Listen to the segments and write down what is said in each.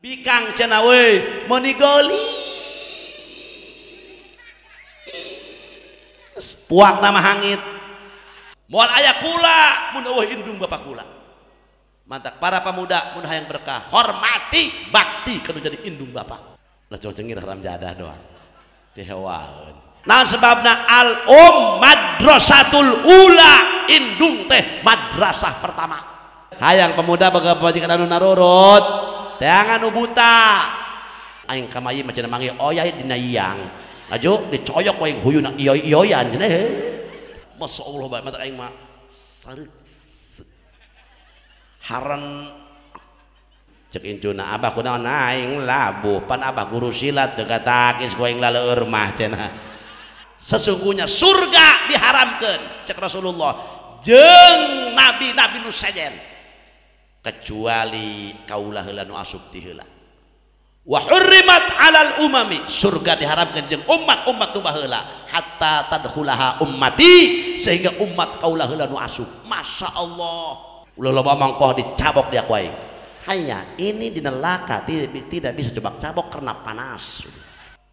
Bikang cenah we meuni geulis. Puak nama hangit. Moal aya kula mun eueuh indung bapak kula. Mantak para pemuda mun hayang berkah, hormati bakti kudu jadi indung bapak. Lah cuma cengir haram jadah doang. Dihewaeun. Naon sebabna al um madrasatul ula, indung teh madrasah pertama. Hayang pemuda boga pamajikan anu narurut, teangan nu buta. Aing kamayi mah cenah manggih oyai dina iang. Laju dicoyok we huyuna ioi-ioyan cenah. Masya Allah bae mata aing mah sareuk. Haran cek incuna abah kunaon aing labuh pan abah guru silat teu katakis ku aing laleur mah cenah. Sesungguhnya surga diharamkeun cek Rasulullah jeung nabi-nabi nu sejen kecuali kaula heula nu asup ti heula. Wa hurrimat alal umami, surga diharamkeun jeung umat-umat nu baheula hatta tadkhulaha ummati, sehingga umat kaula heula nu asup. Masya Allah, ulah loba mangkoh dicabok dia ku aing. Hanya ini di neraka tidak bisa cobak-cabok karena panas.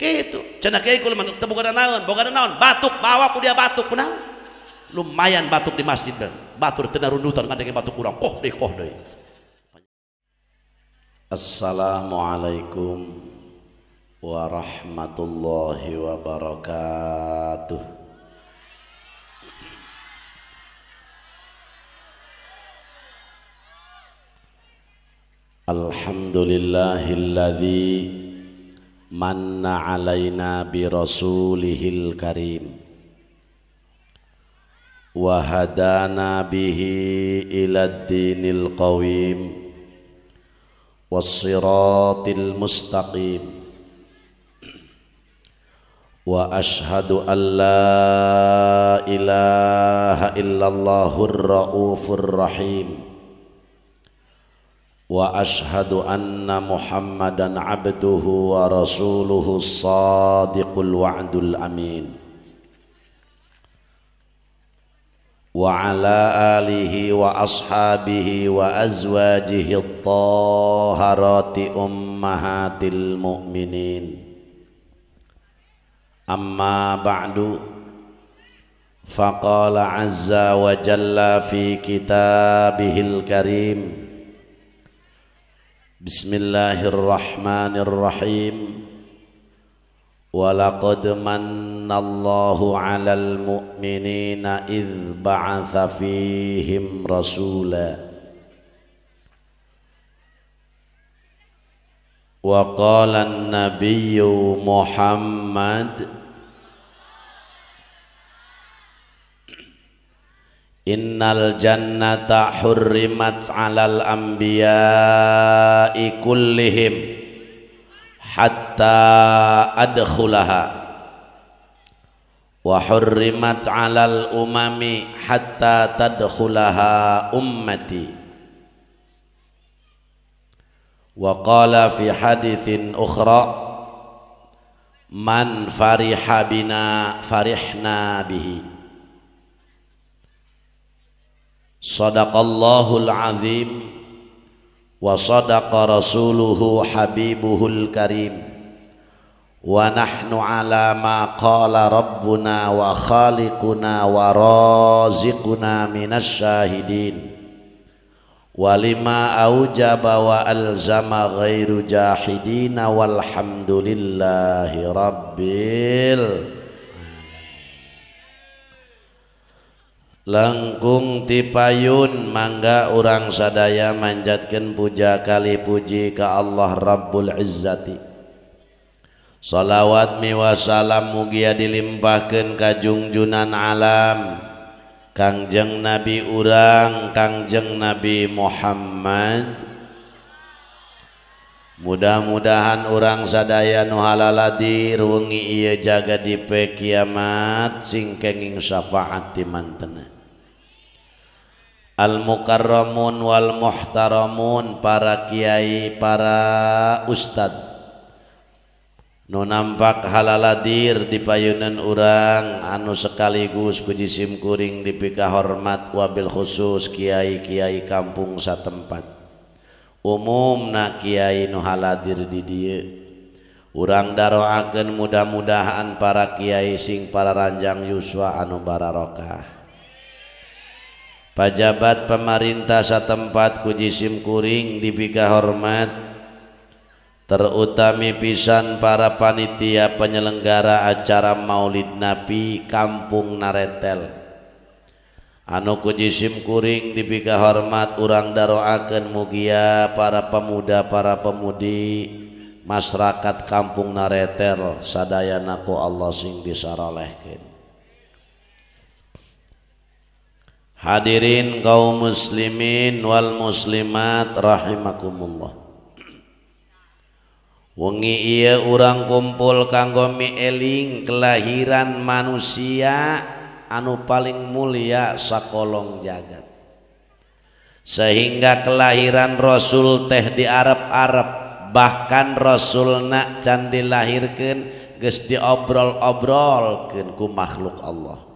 Gitu. Cenah kiai kula mah teu boga naon, boga naon, batuk bawa ku dia batuk kunaon. Lumayan batuk di masjid dan batur teu narundutan ngadenge batuk urang koh deui koh deui. Assalamualaikum warahmatullahi wabarakatuh. Alhamdulillahilladzi manna alaina bi rasulihil karim wa hadana bihi ilad dinil qawim wassiratil mustaqim wa ashhadu an la ilaha illallahur raufur rahim wa ashhadu anna muhammadan abduhu wa rasuluhu sadiqul wa'dul amin wa ala alihi wa ashabihi wa azwajihi at-taharati ummahatil mu'minin. Amma ba'du, faqala azza wa jalla fi kitabihil karim, bismillahirrahmanirrahim. Walaqad mannallahu 'alal mu'minina idz ba'atsa fihim rasula. Wa qala an-nabiyyu Muhammad innal jannata hurrimat 'alal anbiya'i kullihim hatta adkhulaha wa hurrimat 'alal umami hatta tadkhulaha ummati. Wa qala fi haditsin ukhra man fariha bina farihna bihi. Sadaqallahul azim wa sadaqa rasuluhu habibuhul karim wa nahnu ala ma qala rabbuna wa khaliquna wa raziquna minasy syahidin wa lima aujaba wa alzama ghairu jahidina walhamdulillahi rabbil. Langkung tipayun mangga urang sadaya manjatkeun puja kali puji ka Allah Rabbul Izzati. Salawat miwa salam mugia dilimpahkeun ka jungjunan alam Kangjeng Nabi urang Kangjeng Nabi Muhammad. Mudah-mudahan urang sadaya nu halaladir wengi ieu jaga dipe kiamat sing kenging syafaat ti mantena. Al mukarramun wal muhtaramun, para kiai, para ustad nu nampak halaladir di payunan urang anu sekaligus ku jisim kuring dipika hormat wabil khusus kiai-kiai kampung satempat. Umumna kiai nu haladir di dieu. Urang daroakeun mudah-mudahan para kiai sing para ranjang yuswa anu bararokah. Pajabat pemerintah satempat ku jisim kuring dipika hormat, terutami pisan para panitia penyelenggara acara Maulid Nabi Kampung Naretel. Anu ku jisim kuring dipika hormat, urang daroakeun mugia para pemuda para pemudi masyarakat Kampung Naretel sadayana ku Allah sing disarolehkeun. Hadirin kaum muslimin wal muslimat rahimakumullah. Wengi ieu urang kumpul kanggo mieling kelahiran manusia anu paling mulia sakolong jagat. Sehingga kelahiran Rasul teh di Arab-Arab, bahkan Rasulna can dilahirkeun geus diobrol-obrolkeun ku makhluk Allah.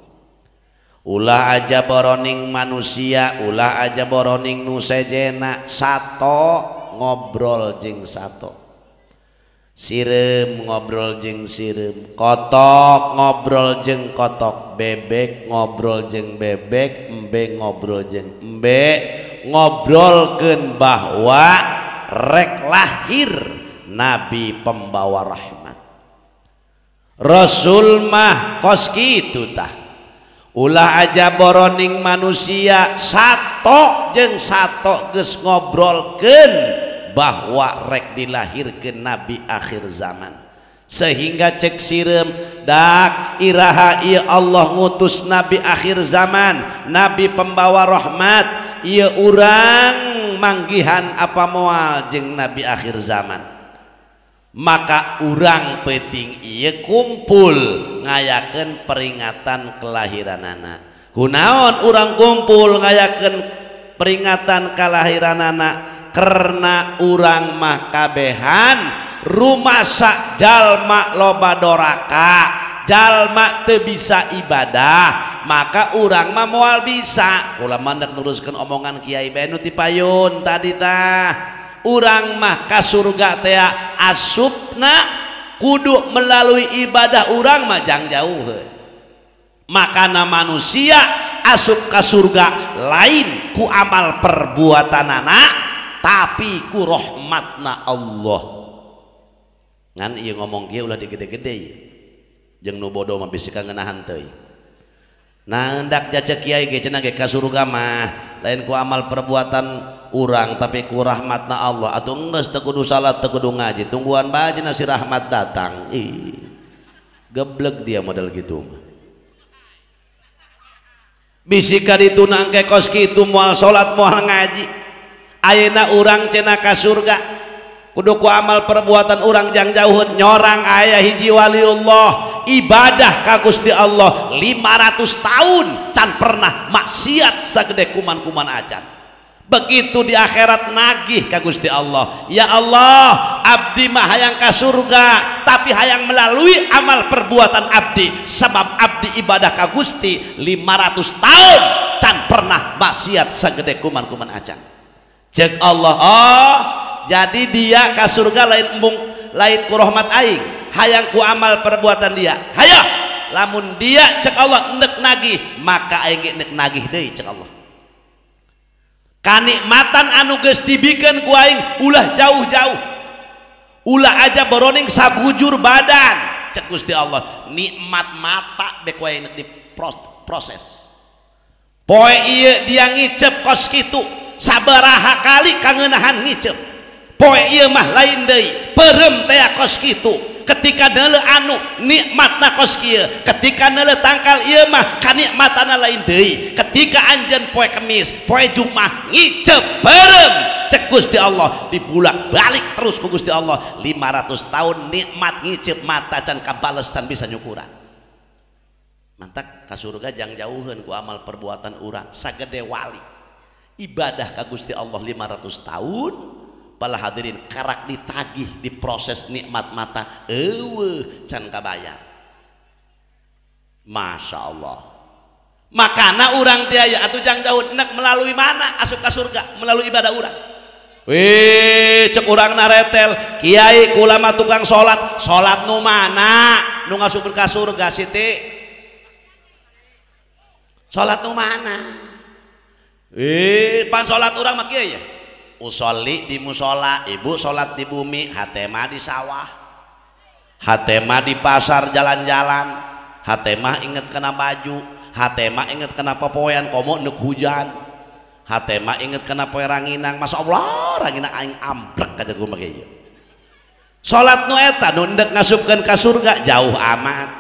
Ulah aja boroning manusia, ulah aja boroning nu sejena, sato ngobrol jeung sato, sireum ngobrol jeung sireum, kotok ngobrol jeung kotok, bebek ngobrol jeung bebek, embe ngobrol jeung embe, ngobrolkeun bahwa rek lahir nabi pembawa rahmat. Rasul mah kos kitu tah. Ulah aja boroning manusia, sato jeung sato geus ngobrolkeun bahwa rek dilahirkeun nabi akhir zaman. Sehingga cek sireum dak iraha ieu Allah ngutus nabi akhir zaman, nabi pembawa rahmat, ieu urang manggihan apa moal jeung nabi akhir zaman. Maka urang penting ieu kumpul ngayakeun peringatan kelahiranana. Kunaon urang kumpul ngayakeun peringatan kelahiranana? Karena urang mah kabehan rumasa jalma loba doraka, jalma teu bisa ibadah, maka urang mah moal bisa. Kula mah nek nuruskeun omongan Kiai Benu ti payun tadi tah. Urang mah ka surga teh asupna kudu melalui ibadah urang mah jang jauheun. Makana manusia asup ka surga lain ku amal perbuatanana tapi ku rahmatna Allah. Ngan ieu ngomong kieu ulah digede-gede ieu. Jeung nu bodoh mah bisi kangenahan teuing. Nah hendak jacek kiai ge cenah ge ka surga mah lain ku amal perbuatan urang tapi ku rahmatna Allah. Atuh geus teu kudu salat teu kudu ngaji, tungguan bae cenah si rahmat datang. Ih, geblek dia model gitu mah. Bisi ka ditu nangke kos kitu moal salat moal ngaji. Ayeuna urang cenah ka surga kudu ku amal perbuatan urang jang jauheun. Nyorang aya hiji waliullah ibadah ka Gusti Allah 500 tahun can pernah maksiat sagede kuman-kuman acan. Begitu di akhirat nagih ka Gusti Allah, ya Allah abdi mah hayang ka surga tapi hayang melalui amal perbuatan abdi, sebab abdi ibadah ka Gusti 500 tahun can pernah maksiat sagede kuman-kuman acan. Cek Allah, oh jadi dia ka surga lain embung lain ku rahmat aing, hayang ku amal perbuatan dia. Hayo lamun dia cek Allah nek nagih maka aing ge nek nagih deui cek Allah. Kanikmatan anu geus dibikeun ku aing ulah jauh-jauh, ulah aja boroning sagujur badan cek Gusti Allah. Nikmat mata bek wae nek diproses. Poe ieu dia ngicep kos kitu sabaraha kali kangenahan ngicep. Poe ieu mah lain deui, peureum teh kos kitu. Ketika neuleuh anu nikmatna kos kieu, ketika neuleuh tangkal ieu mah kanikmatana lain deui. Ketika anjeun poe Kemis, poe Jumat ngicep peureum cek Gusti Allah, dibulak-balik terus ku Gusti Allah 500 tahun nikmat ngicep mata can kabales can bisa nyukuran. Mantak ka surga jang jauheun ku amal perbuatan urang sagede wali. Ibadah ka Gusti Allah 500 tahun pala hadirin karak ditagih diproses nikmat mata eueuh can kabayar. Masya Allah. Makana urang teh aya atuh jang jauh nek melalui mana asup ka surga? Melalui ibadah urang. Wih, cek urang naretel, kiai kula mah tukang salat, salat nu mana? Nu ngasupkeun ka surga Siti. Salat nu mana? Pan salat urang mah kieu ya. Usolli di musola, ibu salat di bumi, hate mah di sawah. Hate mah di pasar jalan-jalan, hate mah inget kena baju, hate mah inget kena popoean komo neuk hujan. Hate mah inget kena poe ranginang, Masya Allah ranginang aing amplek aja gua mah kieu. Salat nu eta nu endek ngasupkeun ka surga jauh amat.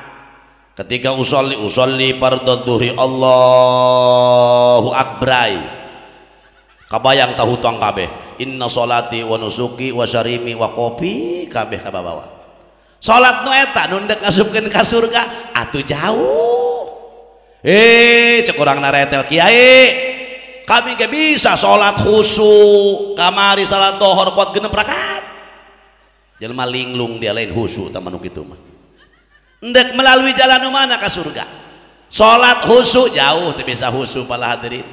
Ketika usolli usolli fardhu dhuhri Allahu akbar. Kabayang tahu hutang kabeh. Inna sholati wa nusuki wa syarimi wa kopi kabeh kabawa. Salat nu eta nu endek ngasupkeun ka surga atuh jauh. Cek urang naretel kiai. Kami gak bisa sholat khusyuk kamari salat dohor kuat genep rakaat jelema linglung dia lain khusyuk teman kitu mah endek melalui jalan mana ke surga sholat khusyuk jauh teu bisa khusyuk para hadirin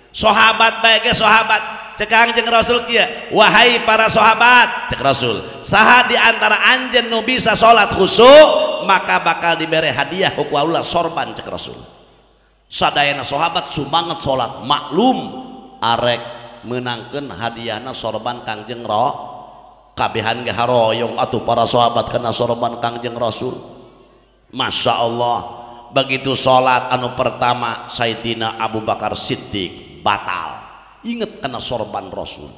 sahabat bae ge sahabat cek Kangjeng Rasul kieu wahai para sahabat cek Rasul saha di antara anjeun nu bisa sholat khusyuk maka bakal dibere hadiah ku Allah sorban cek Rasul. Sadayana sahabat sumanget salat maklum arek menangkeun hadiahna sorban Kangjeng Ro kabehan ge haroyong atuh para sahabat kana sorban Kangjeng Rasul. Masya Allah begitu salat anu pertama Sayyidina Abu Bakar Siddiq batal inget kana sorban Rasul.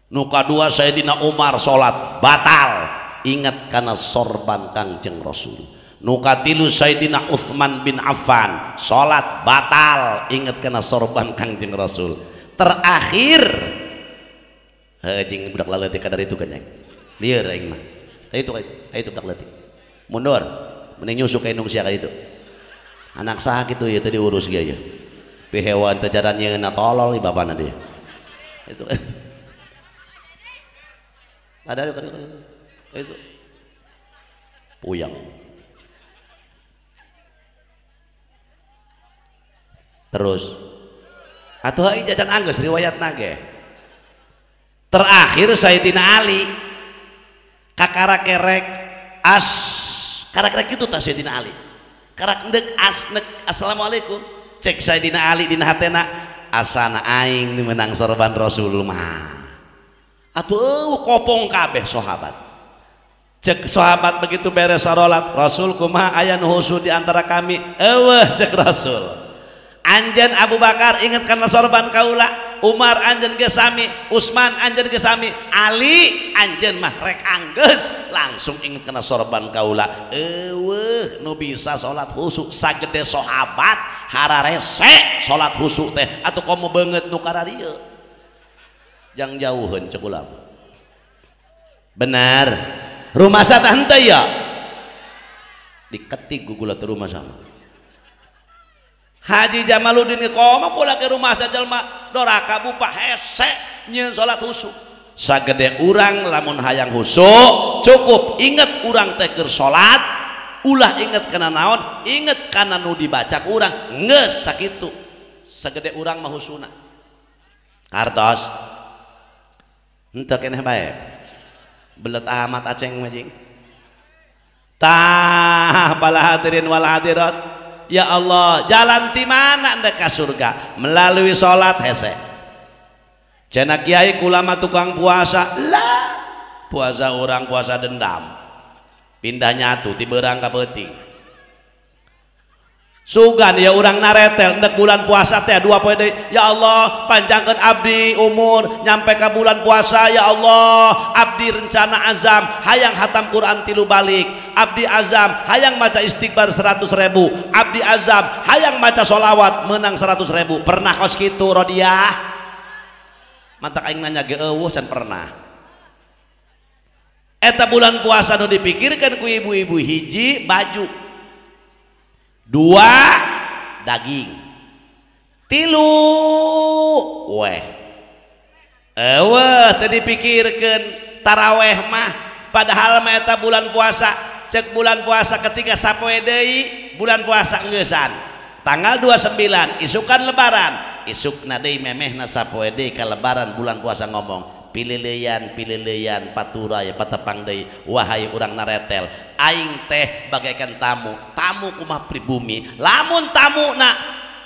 Nu kadua Sayyidina Umar salat batal inget kana sorban Kangjeng Rasul. Nu katilu Sayyidina Utsman bin Affan salat batal inget kena sorban Kangjeng Rasul. Terakhir heuh jeung budak leutik kadar itu kan lieur aing mah ka itu budak leutik mundur mending nyusuk ka indung sia ka ditu anak saha kitu ieu teh diurus ge ieu pihewan teh cara nyeunna tolol di bapana dia itu ada itu puyang. Terus atuh ai jajan anggeus riwayat nage terakhir Sayyidina Ali kakara kerek as karak-kerek itu tah Sayyidina Ali karak endek as nek assalamualaikum cek Sayyidina Ali dina hatena asana aing menang sorban Rasul mah atuh kopong kabeh sahabat cek sahabat begitu beres sarolat Rasul kumaha aya nu husu di antara kami eueuh cek Rasul anjen Abu Bakar inget karena sorban kaula, Umar anjen ge sami, Utsman anjen ge sami, Ali anjen mah rek anggeus langsung inget karena sorban kaula. Eueuh nu bisa salat khusyuk sagede sahabat hararese salat khusyuk teh atuh komo beungeut nu kararieu. Jang jauheun cek ulama. Benar. Rumah sa tah henteu ya. Diketik gugula teh rumah sama. Haji Jamaluddin koma pula ke rumah sajelma doraka bupa hese nyieun salat khusyuk sagede urang lamun hayang khusyuk cukup inget urang teh keur salat ulah inget kana naon inget kana nu dibaca ku urang geus sakitu sagede urang mah husuna kartos henteu keneh bae belet amat aceng mah jing tah bala hadirin wal hadirat. Ya Allah, jalan ti mana anda ke surga? Melalui sholat hese. Cenah kiai kulama tukang puasa, lah puasa orang puasa dendam. Pindah nyatu ti beurang ka peuting. Sugan ya urang naretel ndek bulan puasa teh dua poe deui. Ya Allah, panjangkeun abdi umur nyampe ka bulan puasa ya Allah. Abdi rencana azam hayang hatam Quran 3 balik. Abdi azam hayang maca istighfar 100.000. Abdi azam hayang maca sholawat menang 100.000. Pernah kos kitu Rodiah? Mantak aing nanya ge eueuh can pernah. Eta bulan puasa nu dipikirkan ku ibu-ibu hiji baju, dua daging, tilu kue. Eueuh teu dipikirkeun taraweh mah padahal mah eta bulan puasa. Cek bulan puasa ketika sapoe deui bulan puasa engeusan tanggal 29 isukan lebaran isukna deui memehna sapoe deui ka lebaran bulan puasa ngomong Pileleyan pileleyan paturay patepang deui wahai urang naretel aing teh bagaikan tamu, tamu kumaha pribumi. Lamun tamu na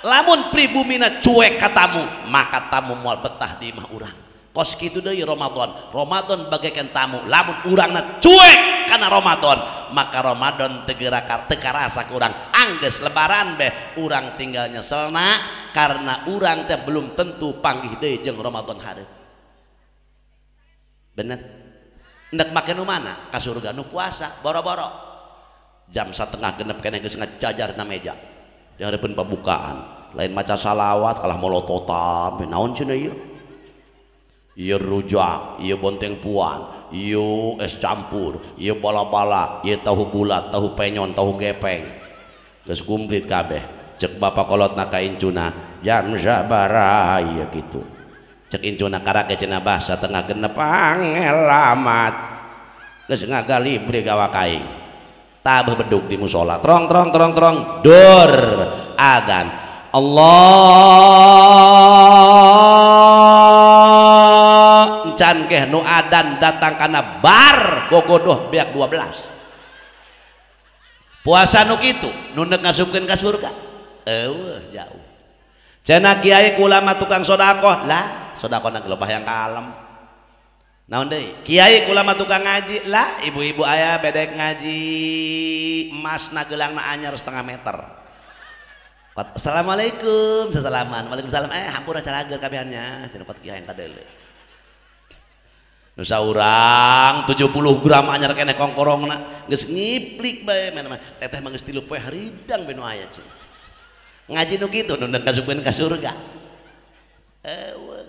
lamun pribumina cuek ka tamu maka tamu moal betah di imah urang. Kos kitu deui Ramadan, Ramadan bagaikan tamu, lamun urangna cuek kana Ramadan maka Ramadan teu karasa ku urang. Anggeus lebaran beh urang tinggal nyeselna karena urang teh belum tentu panggih deui jeung Ramadan hareup. Bener? Endek make nu mana? Ka surga nu puasa boro-boro. Jam 5:30 keneh geus ngajajar na meja. Di hareupeun pabukaan, lain maca salawat kalah molototan, naon cenah ieu? Ieu rujak, ieu bonteng puan, ieu es campur, ieu bala-bala, ieu tahu bulat, tahu penyon, tahu gepeng. Geus kumplit kabeh. Cek bapak kolotna ka incuna, jam sabaraha ieu kitu. Cek incuna karake cenah bah 5:30 angel amat. Geus ngagalibri gawa kaing. Tabeh bedug di musala. Trong trong trong trong dor adzan. Allah encan keh nu adan datang kana bar gogodoh beak 12. Puasa nu kitu nu neuk ngasupkeun ka surga. Eueuh jauh. Cenah kiai ulama tukang sedekah lah, sedekahna geus yang kalem. Naon deui? Kiai ulama tukang ngaji lah, ibu-ibu aya bedek ngaji emasna geulangna anyar 0,5 meter. Assalamualaikum, sasalaman. Waalaikumsalam. Hampura carager kabehannya. Cenah kot kiai kadeuleu. Nu saurang 70 gram anyar keneh kongkorongna geus ngiplik bae mah. Teteh mah geus 3 poe haridang bae nu aya cenah. Ngaji nu kitu nu kasupkeun ka surga. Eueuh.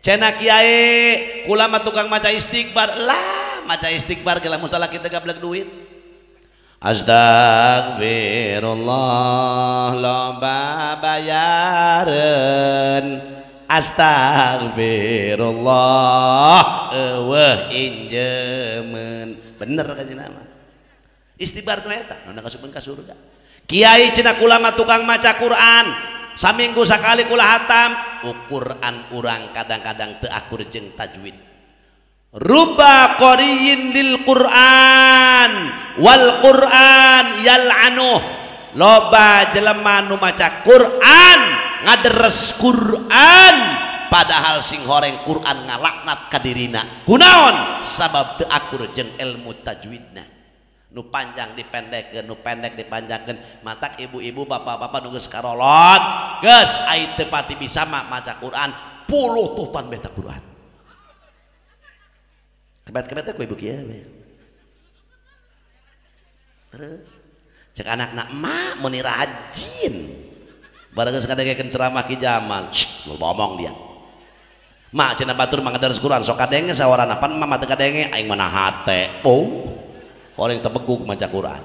Cenah kiai kula mah tukang maca istighfar lah, maca istighfar ge lamun salah kita gablek duit. Astagfirullah loba bayareun. Astagfirullah eueuh injemeun. Bener kan cenah mah. Istighfar nu eta nu kasupkeun ka surga. Kiai cenah kula mah tukang maca Quran, saminggu sakali kula hatam. Quran urang kadang-kadang teu akur jeung tajwid. Ruba qariyin lil Quran wal Quran yal'anuh. Loba jelema nu maca Quran ngaderes Quran padahal sing horeng Quran ngalaknat ka dirina. Kunaon? Sabab teu akur jeung ilmu tajwidna. Nu panjang dipendekkeun, nu pendek dipanjangkeun. Matak ibu-ibu bapak-bapak nu geus karolot geus ai teu pati bisa mah maca Quran puluh tutan beta Quran. Kebet-kebet teh ku ibu kieu we. Terus cek anakna emak meuni rajin. Bareng geus ngadengekeun ceramah Ki Jamal, shh, ngomong dia. Mak cenah batur mah ngadares Quran sok kadenge sawarana pan mah teu kadenge aing mana hate. Oh. Orang tebeguk maca Quran.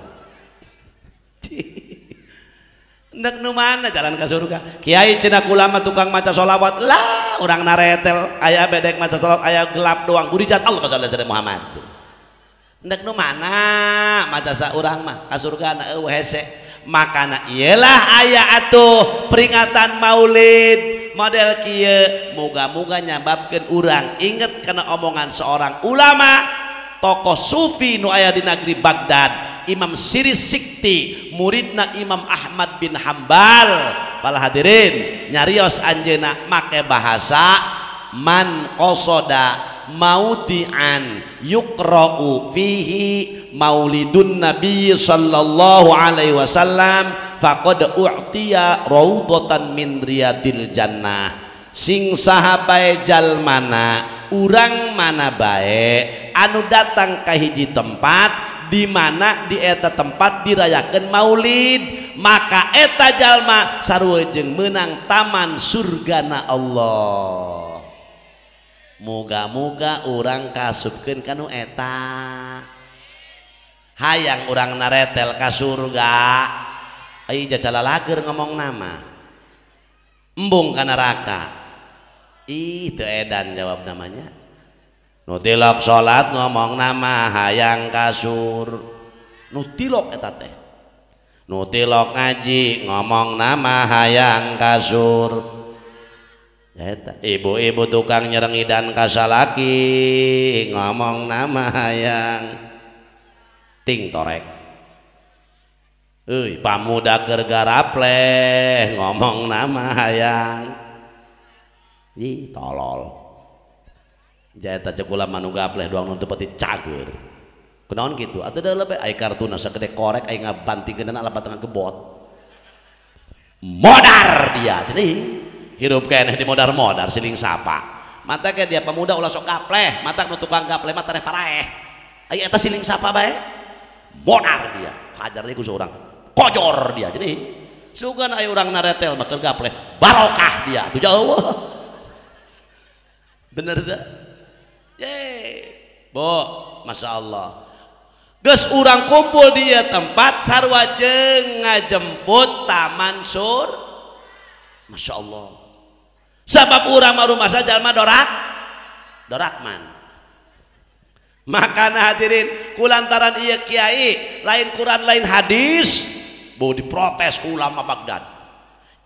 Ndek nu mana jalan ke surga? Kiai cenah kula mah tukang maca sholawat lah, urang naretel aya bedek maca sholawat aya gelap doang gurijat Allah sholli alaihi Muhammad. Ndek nu mana maca saurang mah ka surga na eueuh hese. Makana iyalah aya atuh peringatan Maulid model kieu muga-muga nyababkeun urang inget kana omongan seorang ulama tokoh sufi nu aya di negeri Baghdad, Imam Siri Sikti, muridna Imam Ahmad bin Hambal. Para hadirin nyarios anjeunna make bahasa man qasada maudi'an yuqra'u fihi maulidun nabi sallallahu alaihi wasallam faqad u'tiya raudatan min riyadil jannah. Sing saha bae jalmana urang mana bae anu datang ka hiji tempat di mana di eta tempat dirayakeun maulid maka eta jalma sarua jeung meunang taman surgana Allah. Muga-muga urang kasupkeun ka nu eta. Hayang urang naretel ka surga. Ai jacala lager ngomong nama. Embung ka neraka. Ih teu edan jawab namanya. Nu tilok salat ngomong nama hayang kasur. Nu tilok eta teh. Nu tilok ngaji ngomong nama hayang kasur. Eta ibu-ibu tukang nyerengidan kasalaki ngomong nama hayang ting torek. Euy pamuda keur garapleh ngomong nama hayang. Ih tolol. Jaeta cek kula mah nu gapleh doang nu teu pati cager. Kunaon kitu? Atuh da leupe ai kartuna sagede korek ai ngabantingkeunana alapat tengah gebot. Modar dia jadi hirup keneh di modar-modar siling sapa. Mata ke dia pemuda ulah sok gapleh, mata nu tukang gapleh mah tareh paraeh. Ai eta siling sapa bae? Modar dia, hajar deui ku seorang. Kojor dia. Jadi sugan aya urang naretel mah keur gapleh, barokah dia. Atuh jauh. Bener teu? Ye. Bo, Masya Allah. Geus urang kumpul di ieu tempat sarua jeung ngajemput taman sur. Masya Allah. Sabab urang mah rumasa jalma dorakman. Makana hadirin kulantaran ieu kiai lain Quran lain hadis bau diprotes ku ulama Baghdad.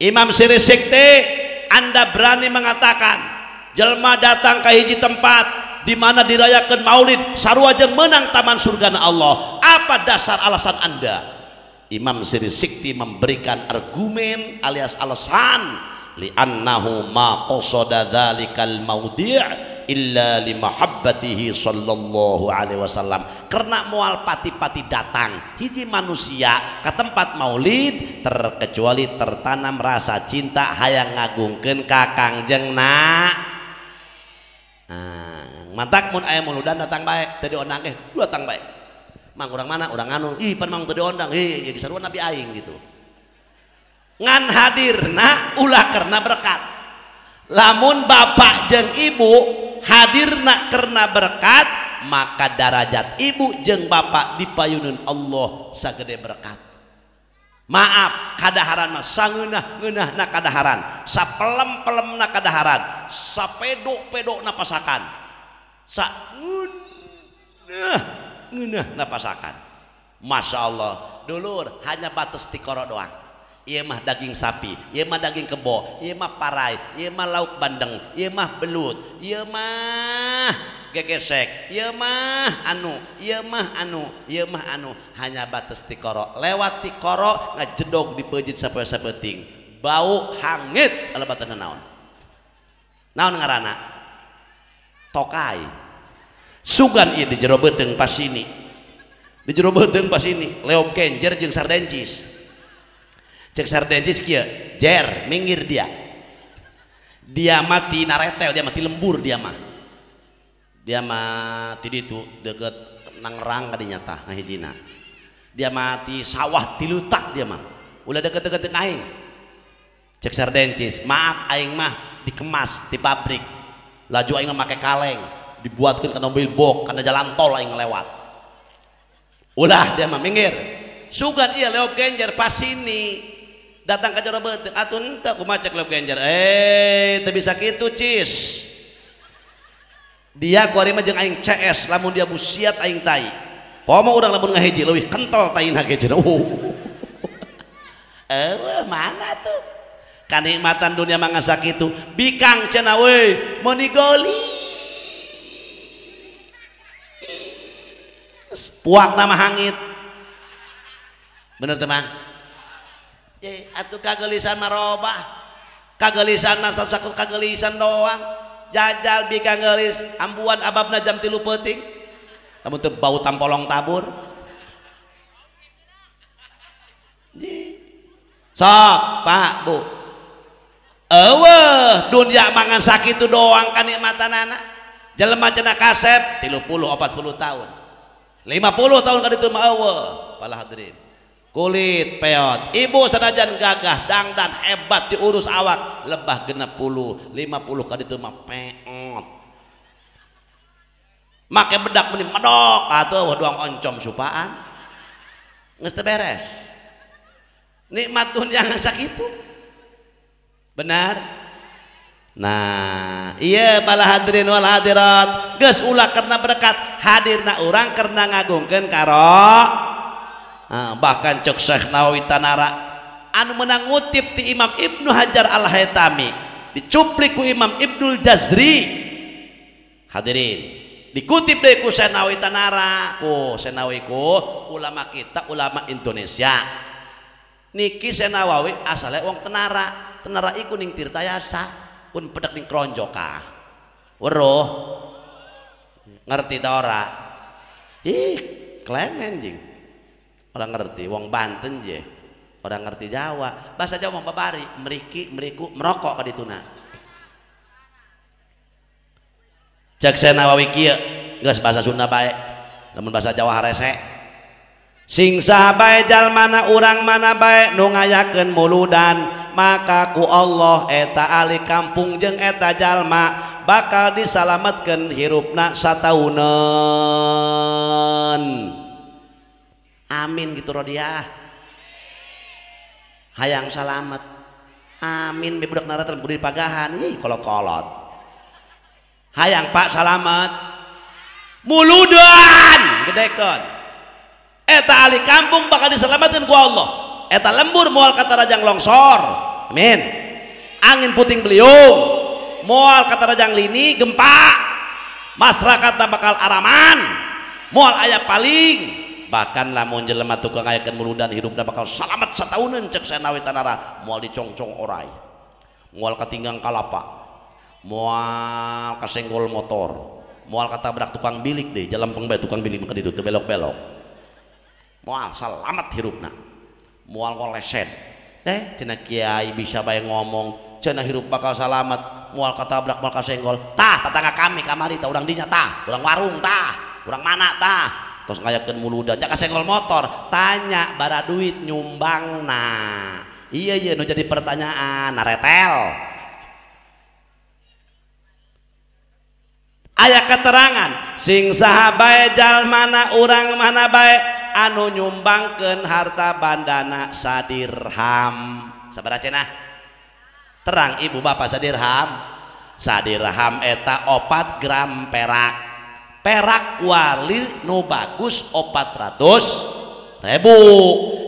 Imam Siri Sikti, Anda berani mengatakan jelma datang ke hiji tempat di mana dirayakan maulid sarua jeung menang taman surgana Allah. Apa dasar alasan Anda? Imam Siri Sikti memberikan argumen alias alasan li'annahu ma qasada dzalikal maudhi' illa li mahabbatihi sallallahu alaihi wasallam. Karena moal pati-pati datang hiji manusia ke tempat maulid terkecuali tertanam rasa cinta hayang ngagungkeun ka Kangjeng na. Nah, mantak mun aya muludan datang bae teu diondang ge datang bae. Mang urang mana urang anu ih pan mang teu diondang ih ieu sarua nabi aing gitu. Ngan hadirna ulah karena berkat. Lamun bapak jeung ibu hadirna karena berkat, maka darajat ibu jeung bapak dipayunun Allah sagede berkat. Maaf, kadaharan mah sangeunah-ngeunahna kadaharan, sapelem-pelemna kadaharan, sapedok-pedokna pasakan, sangeunah-ngeunahna pasakan. Masya Allah, dulur hanya batas tikoro doang. Ieu mah daging sapi, ieu mah daging kebo, ieu mah parai, ieu mah lauk bandeng, ieu mah belut, ieu mah gegesek, ieu mah anu, ieu mah anu, ieu mah anu, hanya batas tikoro. Lewat tikoro ngajedog dipeujit sapoe-sapoe bau hangit alebatan naon. Naon ngaranna? Tokai. Sugan ieu di jero beuteung pasini. Di jero beuteung pasini, leop kenjer jeung sardencis. Cek sardencis kieu, jer minggir dia. Dia mati naretel, dia mati lembur dia mah. Dia mati ditu deket Nangerang kadinya tah ngahijina. Dia mati sawah tilutak dia mah. Ulah deket-deket aing. Cek sardencis, maaf aing mah dikemas di pabrik. Laju aing mah make kaleng, dibuatkeun kana mobil box, kana jalan tol aing lewat. Ulah dia mah minggir. Sugan ieu leop genjer pasini. Datang ke jero beuteung atuh henteu kumaha cek leop genjer. Teu bisa kitu cis. Dia kuari mah jeung aing CS lamun dia busiat aing tai. Komo urang lamun ngahiji leuwih kental taina ge cenah. Mana tuh? Kanikmatan dunia mah ngan sakitu. Bikang cenah we meuni geulis. Puak nama hangit. Bener teu Mang? Ye, atuh kagelisan mah robah. Kagelisan mah saku kagelisan doang. Jajal bikang geulis ambuan ababna jam 3 peuting. Lamun teu bau tampolong tabur. Sok, Pak, Bu. Eueuh, dunia mangan sakitu doang kanikmatanana. Jelema cenah kasep 30 40 tahun. 50 tahun kaditu mah eueuh, pala hadirin. Kulit peot, ibu sanajan gagah dangdan hebat diurus awak lebah 60 50 kaditu mah peot. Make bedak meni medok atuh doang oncom supaan. Geus teu beres. Nikmat dunia ngan sakitu. Benar? Nah, iya bala hadirin wal hadirat, geus ulah karena berkat hadirna urang karena ngagungkeun karo. Nah, bahkan cek Syekh Nawawi Tanara anu menang ngutip ti Imam Ibnu Hajar Al-Haytami, Dicuplik ku Imam Ibnul Jazri. Hadirin, dikutip deui ku Senawi Tanara, ku Senawi ku ulama kita, ulama Indonesia. Niki Senawawi asale wong Tenara, Tenara iku ning Tirtayasa, pun pedek ning Kronjoka. Weruh. Ngerti ta ora? Ih, klemen jing. Ora ngerti wong Banten je. Ora ngerti Jawa. Bahasa Jawa mah babari, mriki, mriku, merokok ka dituna. Cek Senawawi kieu, geus bahasa Sunda bae. Lamun bahasa Jawa harese. Sing saha bae jalmana urang mana bae nu ngayakeun muludan, maka ku Allah eta ahli kampung jeung eta jalma bakal disalametkeun hirupna satauneun. Amin gitu rodiah. Hayang salamet. Amin be budak naratel kudu dipagahan, ih kolot-kolot. Hayang Pak salamet. Muludan gedekeun. Eta ahli kampung bakal diselamatkan ku Allah. Eta lembur moal kata rajang longsor. Amin. Angin puting beliung moal kata rajang lini gempa. Masyarakat bakal araman. Moal aya paling. Bahkan lamun jelema tukang ngayakeun muludan hirupna bakal salamet satauneun cek Senawi Tanara. Moal dicongcong orai. Moal katinggang kalapa. Moal kasenggol motor. Moal katabrak tukang bilik deh, jalempeng bae tukang bilik mah ditu teu belok-belok. Moal salamet hirupna. Moal ngoleset. Cenah kiai bisa bae ngomong, cenah hirup bakal salamet, moal katabrak, moal kasenggol. Tah tetangga kami kamari tah urang dinya tah, urang warung tah, urang mana tah. Tos ngayakeun muludan, nya kasenggol motor, tanya bara duit nyumbangna. Iya iya nu jadi pertanyaan, naretel. Aya keterangan sing saha bae jalmana urang mana bae anu nyumbangkeun harta bandana sadirham. Sabaraha cenah? Terang ibu bapak sadirham. Sadirham eta 4 gram perak. Perak wali nu bagus 400.000.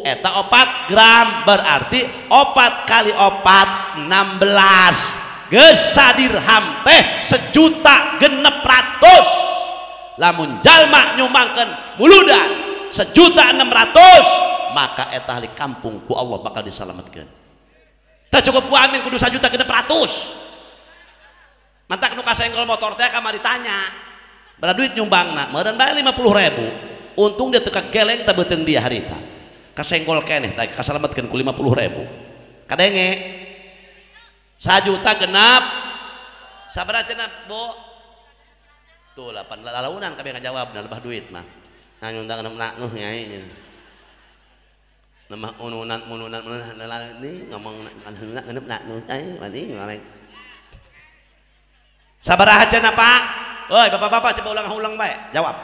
Eta 4 gram berarti 4 kali 4 16. Geus sadirham teh 1.600.000. Lamun jalma nyumbangkeun muludan 1.600.000, maka eta ahli kampung ku Allah bakal disalametkeun. Teu cukup ku amin kudu 1.600.000. Mantak nu kasenggol motor teh kamari tanya, berapa duit nyumbangna? Meureun bae 50.000. Untung dia teu kageleng teh beuteung dia harita. Kasenggol keneh teh kasalametkeun ku 50.000. Kadenge 1 juta genap sabaraha cenah Bu? Tuh 8 lalaunan kabeh ngajawab na lebah duit mah. Anu undang nak nuh nyai. Nama ununan mununan mununan ni ngomong genep nak nuh nyai mati ngoreng. Sabaraha cenah Pak? Oi bapak-bapak coba ulang-ulang bae, jawab.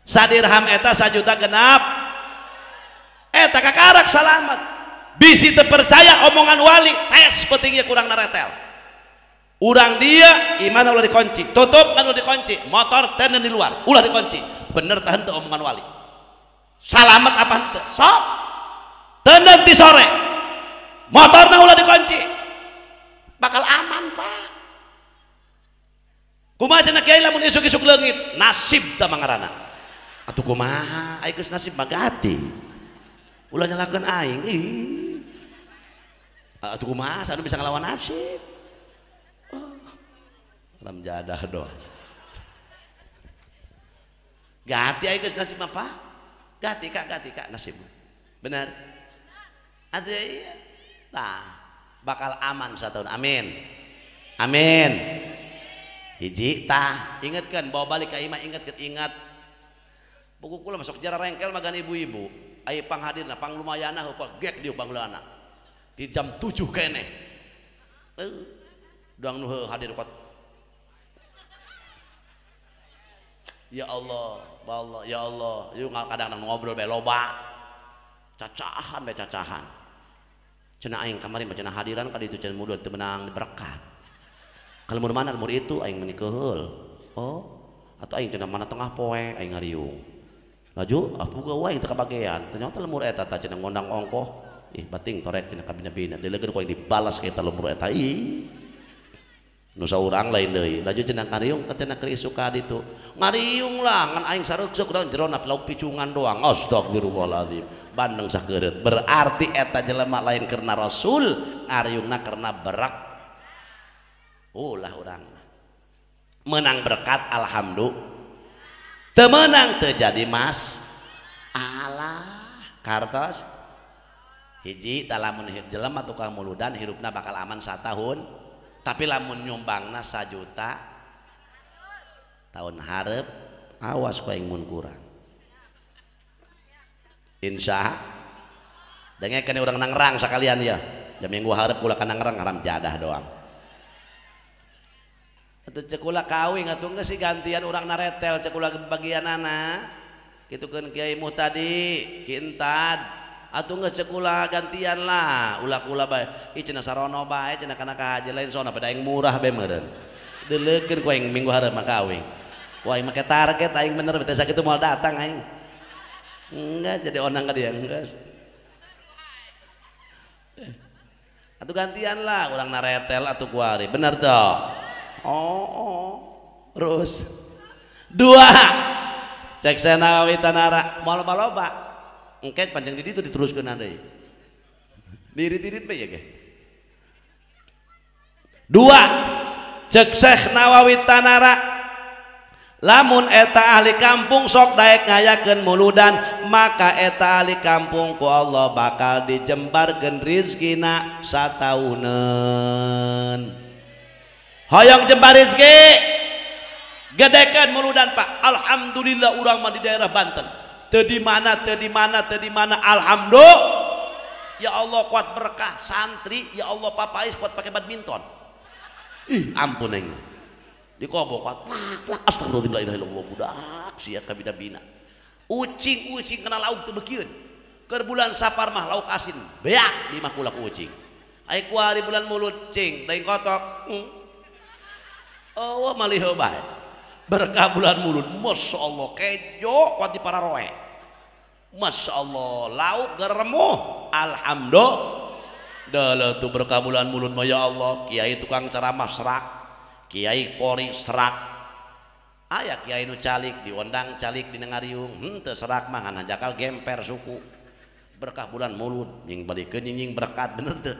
Sadirham eta 1 juta genap. Eta kakarak salamet. Bisi terpercaya omongan wali, tes pentingnya kurang naretel. Urang dia imana ulah dikunci, tutup kan ulah dikunci, motor tenen di luar, ulah dikunci. Bener tahan teu omongan wali. Salamet apa henteu? Sok. Tenen ti sore. Motorna ulah dikunci. Bakal aman, Pak. Kumaha cenah kiai lamun isuk-isuk leungit, nasib tah mangarana. Atuh kumaha? Ai geus nasib mah gati. Ulah nyalakeun aing. Ih. Atuh kumaha anu bisa ngelawan nasib. Oh. Ram jadah doh. Gati aing geus nasib mah, Pak. Gati kak nasib. Benar. Atuh iya. Tah, bakal aman satahun. Amin. Amin. Hiji tah, ingetkeun bawa balik ka imah, ingetkeun ingat. Buku kula masuk jara rengkel magan ibu-ibu. Ai panghadirna panglumayana heupa gek dieu pangulana. Di jam 7 keneh. Doang nu hadir kot. Ya Allah, Allah, ya Allah. Yuk kadang-kadang ngobrol bae loba. Cacahan bae cacahan. Cenah aing kamari mah cenah hadiran ka ditu cenah mudur teu meunang berkat. Kalau mun mana umur itu aing meuni keheul. Oh, atau aing cenah mana tengah poe aing ngariung. Laju ah boga wae teu kabagean. Ternyata lemur eta tah cenah ngondang ongkoh. Ih bating torek cenah kabina-bina dileukeun ku aing dibalas ka eta lembur eta ih. Nu saurang lain deui laju cenah ngariung ka cenah keur isuk ka ditu. Ngariung lah ngan aing sareuksuk daun jerona lauk picungan doang. Astagfirullahaladzim. Bandeng sakeureut. Berarti eta jelema lain karena Rasul, ngariungna karena berak. Ulah urang menang berkat alhamdulillah. Teu meunang teu jadi mas. Alah kartos. Hiji lamun jelema tukang muludan hirupna bakal aman satahun. Tapi lamun nyumbangna 1 juta tahun hareup awas ku aing mun kurang. Insya dengekeun urang nangrang sakalian ya. Jam minggu hareup kula ka nangrang haram jadah doang. Atuh ceuk kula kawing atuh geus sih gantian urang naretel ceuk kula bagianana. Kitukeun Kiai Muhtadi, Ki Entad. Atuh geus ceuk kula gantian lah, ulah kula bae. Ih cenah sarono bae cenah kana ka haji lain sona pada aing murah bae meureun. Deuleukeun ku aing minggu hareup mah kawing. Ku aing make target aing bener teh sakitu moal datang aing. Enggak jadi onang ka dia geus. Atuh gantian lah urang naretel atuh kuari. Bener toh? Oh, terus dua cek Nawawi Tanara moal loba-loba engke panjang di ditu diteruskeun deui dirit-irit bae ya ge. Dua cek Syekh Nawawi Tanara lamun eta ahli kampung sok daek ngayakeun muludan maka eta ahli kampung ku Allah bakal dijembarkeun rizkina satauneun. Hoyong jembar rezeki gedekan muludan Pak. Alhamdulillah urang mah di daerah Banten teu di mana teu di mana teu di mana alhamdulillah ya Allah kuat berkah santri ya Allah papais kuat pakai badminton. Ih ampun aing di kobo kuat lak astagfirullah la ilaha illallah budak sia kabina-bina ucing-ucing kena lauk teu beukieun keur bulan Sapar mah lauk asin beak di mah kula ku ucing ai kuari bulan Mulud cing lain kotok. Oh malih bae berkah bulan Mulud Masya Allah kejo kuat di pararoe Masya Allah lauk geremuh alhamdulillah tuh berkah bulan Mulud mah ya Allah kiai tukang ceramah serak kiai kori serak aya kiai nu calik diondang calik di ngariung henteu serak mah ngan hanjakal gemper suku berkah bulan Mulud nying balikeun nying berkat bener teu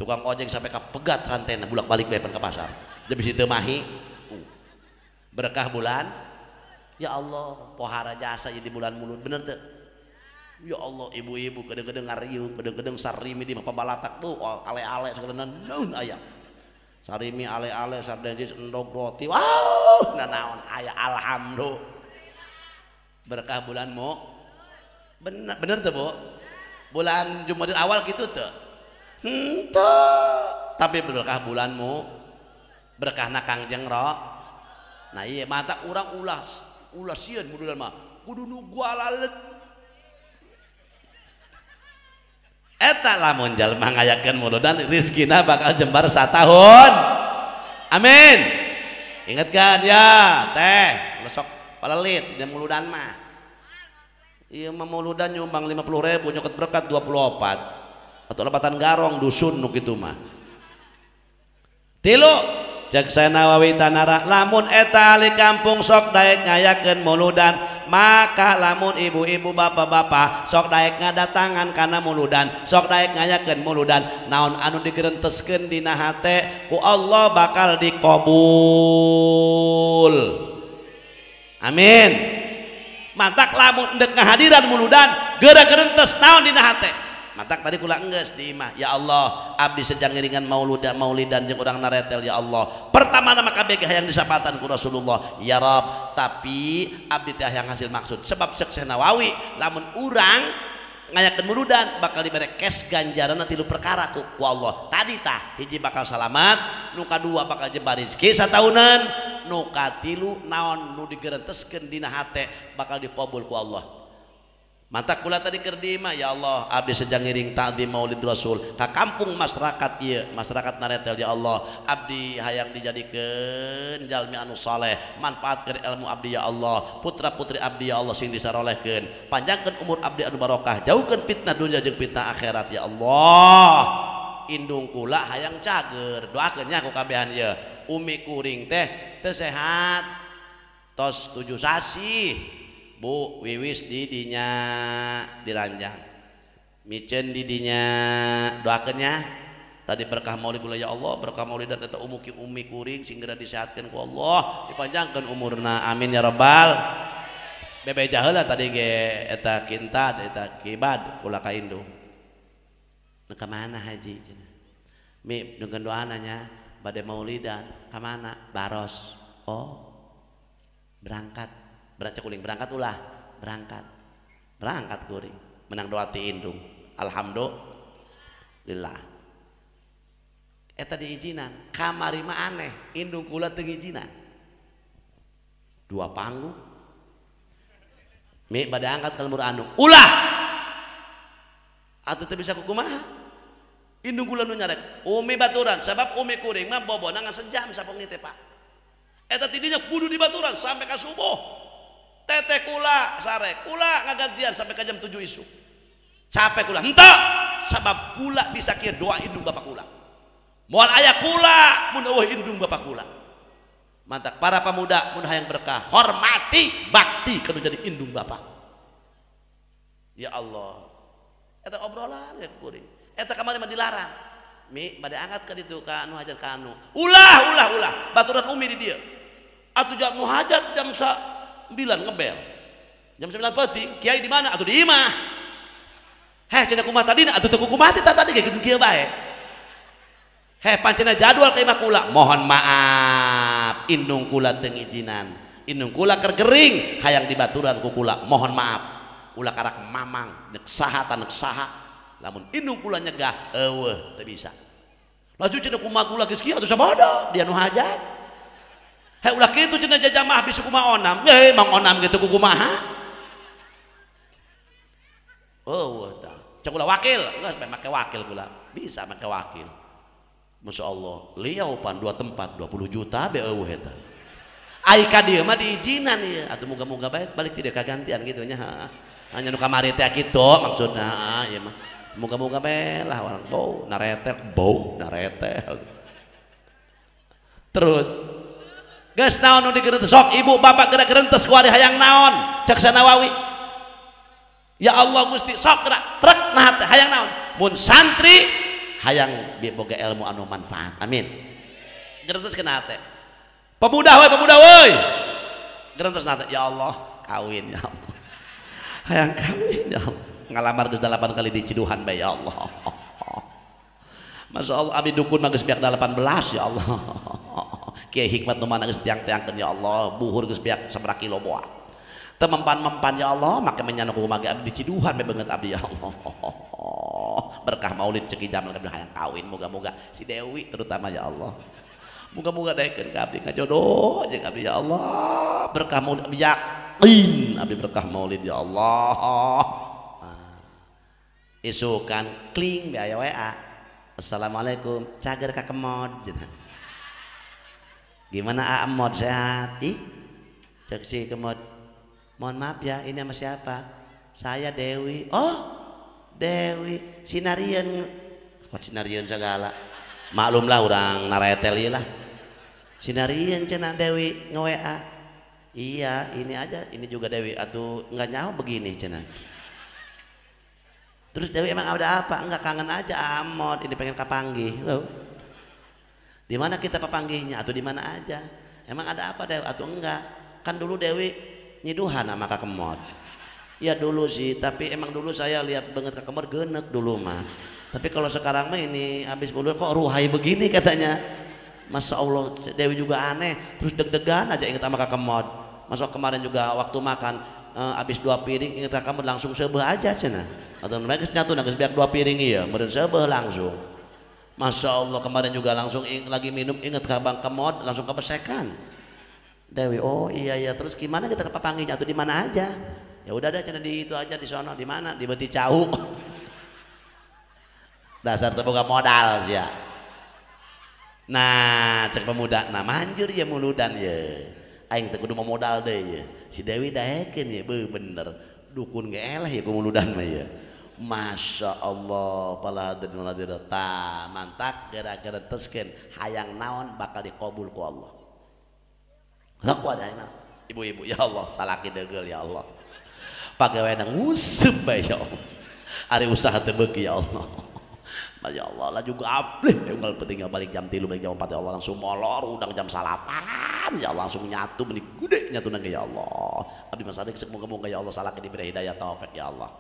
tukang ojek sampai kapegat rantena bulak-balik bae ke pasar jadi situ mahi berkah bulan ya Allah pohara jasa jadi bulan Mulud bener tuh ya Allah ibu-ibu kadang-kadang ngariung kadang-kadang sarimi di pabalatak tuh ale-ale segala naon aya sarimi ale-ale sardenjis endog roti wow nanaon aya alhamdulillah berkah bulan mu bener bener tuh Bu bulan Jumadil awal gitu tuh henteu tapi berkah bulanmu berkahna Kangjeng Ro. Nah iya mata urang ulas ulas sieun muludan mah kudu nu gualalet eta lamun jalma ngayakeun muludan rizkina bakal jembar satahun. Amin. Ingatkan ya teh lesok palelit di muludan mah ieu mah muludan nyumbang 50.000 nyokot berkat 24 atau lepatan garong dusun nu kitu mah. Tilu cek Nawawi Tanara lamun eta ahli kampung sok daek ngayakeun muludan maka lamun ibu-ibu bapak-bapak sok daek ngadatangan kana muludan sok daek ngayakeun muludan naon anu digerenteskeun dina hate ku Allah bakal dikabul. Amin. Mantak lamun endek ngahadiran muludan geura gerentes naon dina hate. Matak tadi kula enggeus di imah ya Allah abdi sejang ngiringan mauluda maulidan jeung urang naretel ya Allah pertama nama kabeh hayang disapatan ku Rasulullah ya Rob tapi abdi teh hayang hasil maksud sebab Syekh Nawawi lamun urang ngayakeun muludan bakal dibere cash ganjaran tilu perkara ku Allah tadi tah hiji bakal salamat nu kadua bakal jembar rezeki sataunan nu katilu naon nu digerenteskeun dina hate bakal dikabul ku Allah. Mata kula tadi keur di imah, ya Allah abdi sejang ngiring ta'zim Maulid Rasul ka kampung masyarakat ieu, masyarakat Naretel ya Allah, abdi hayang dijadikeun jalmi anu saleh, manfaatkeun ilmu abdi ya Allah, putra-putri abdi ya Allah sing disarolehkeun, panjangkeun umur abdi anu barokah, jauhkeun fitnah dunya jeung fitnah akhirat ya Allah. Indung kula hayang cager, doakeun nya ku kabehan ieu. Umi kuring teh teu sehat, tos 7 sasih. Bu wiwis didinya diranjang miceun didinya doakeun nya tadi berkah maulid kula ya Allah, berkah maulid dan eta umuki umi kuring sing geura disehatkeun ku Allah, dipanjangkeun umurna, amin ya rabbal. Bebeja heula tadi ge eta kintad eta kibad kula ka indung. Nu ka mana haji cenah? Mi nungkeun doana nya bade maulidan ka mana? Baros. Oh berangkat. Berangkat kuring, berangkat ulah, berangkat, berangkat kuring, menang doa ti indung, alhamdulillah. Eta diizinan, kamari mah aneh, indung kula teu ngizinan. 2 panggung, mi bade angkat ka lembur anu, ulah, atuh teu bisa kukumaha. Indung kula nu nyarek, umi baturan, sabab umi kuring mah bobona ngan sejam sapongi teh Pak. Eta tidinya kudu dibaturan sampai ka subuh. Teteh kula sare kula ngagantian sampai ke jam 7 isuk capek kula henteu sabab kula bisa kieu doa indung bapak kula moal aya kula mun eueuh indung bapak kula. Mantak para pemuda mun hayang berkah hormati bakti kudu jadi indung bapak ya Allah. Eta obrolan ya kuring eta kamari mah dilarang mi bade angkat ka ditu ka anu hajat ka anu ulah ulah ulah baturan umi di dieu atuh jam nu hajat jam 9 ngebel jam 9 peuting kiai di mana atuh di imah. Heh cenah kumaha tadina atuh teu kumaha teh tadi ge kieu bae. Heh pancena jadwal ka imah kula mohon maaf indung kula teu ngijinan, indung kula keur gering hayang dibaturan ku kula mohon maaf ulah karak mamang nek saha ta nek saha lamun indung kula nyegah eueuh teu bisa. Laju cenah kumaha kula geus kieu atuh sabada dia nu hajat. Hei ulah kitu cenah jajamah bisa kumaha onam. Eh mang onam gitu ku kumaha. Oh tah. Cek ulah wakil, geus make wakil kula. Bisa make wakil. Masya Allah, liau pan 2 tempat 20 juta be eueuh eta. Ai ka dieu mah diizinan ieu. Atuh muga-muga bae balik tidak kagantian kitu nya. Hanya nu kamari teh kitu maksudna ieu mah. Muga-muga bae lah orang bau naretel, bau naretel. Terus geus naon nu digerentes sok ibu bapak gerak gerentes ku ari hayang naon cek Sanawawi ya Allah Gusti sok gerak trek nah teh hayang naon mun santri hayang boga ilmu anu manfaat amin gerentes kana teh pemuda we gerentes na teh ya Allah kawin ya Allah hayang kawin ya Allah ngalamar geus 8 kali di Ciduhan bae ya Allah. Masya Allah abdi dukun mah geus biak 18 ya Allah. Kiai hikmat nu mana geus tiang-tiangkeun ya Allah, buhur geus biak sabaraha kilo boa. Teu mempan-mempan ya Allah, make menyana kumaha ge abdi Ciduhan bae beungeut abdi ya Allah. Berkah maulid ceki jamal abdi hayang kawin moga-moga si Dewi terutama ya Allah. Moga-moga daekeun ka abdi ngajodoh jeung abdi ya Allah. Berkah maulid abdi yakin abdi berkah maulid ya Allah. Isukan kling be aya WA. Assalamualaikum, cager ka kemod cenah. Gimana Amod sehat? Ih, cek si Kemod. Mohon maaf ya, ini sama siapa? Saya Dewi. Oh, Dewi Sinarian. Kok Sinarian segala? Maklumlah orang naretel ieu lah. Sinarian cenah Dewi nge-WA. Iya, ini aja, ini juga Dewi. Atuh enggak nyaho begini cenah. Terus Dewi emang ada apa? Enggak kangen aja Amod, ini pengen kapanggih. Oh. Di mana kita papanggihnya atau di mana aja? Emang ada apa Dewi atau enggak? Kan dulu Dewi nyiduhan sama Kak Kemod. Ya dulu sih, tapi emang dulu saya lihat banget Kak Kemod genek dulu mah. Tapi kalau sekarang mah ini habis bulu kok ruhai begini katanya. Masya Allah Dewi juga aneh, terus deg-degan aja inget sama Kak Kemod. Masuk kemarin juga waktu makan habis 2 piring inget Kak Kemod langsung sebeh aja cenah. Atau mereka nyatu geus biak 2 piring iya, meureun sebeh langsung. Masya Allah kemarin juga langsung lagi minum inget ke Bang Kemod langsung kebesekan. Dewi, oh iya iya, terus gimana kita kepapanggihnya atau di mana aja? Ya udah deh cenah di itu aja di sono, di mana? Di Beti Cau. Dasar teu boga modal sia. Nah, cek pemuda, nah manjur ya muludan ya. Aing teu kudu modal deui ya. Si Dewi daekeun ya, beuh bener. Dukun ge eleh ya ku muludan mah ya. Masya Allah, pala hadirin wal hadirat. Ta mantak gara-gara teskeun hayang naon bakal dikabul ku Allah. Sok ada hayang naon? Ibu-ibu ya Allah, salaki degeul ya Allah. Pagaweana nguseup bae ya Allah. Ari usaha teu beuki ya Allah. Masya Allah lah juga ableh unggal penting balik jam 3 balik jam 4 ya Allah langsung molor udang jam 8 ya Allah langsung nyatu meni gede nyatu nang ya Allah. Abdi Mas Adik semoga-moga ya Allah salaki diberi hidayah taufik ya Allah.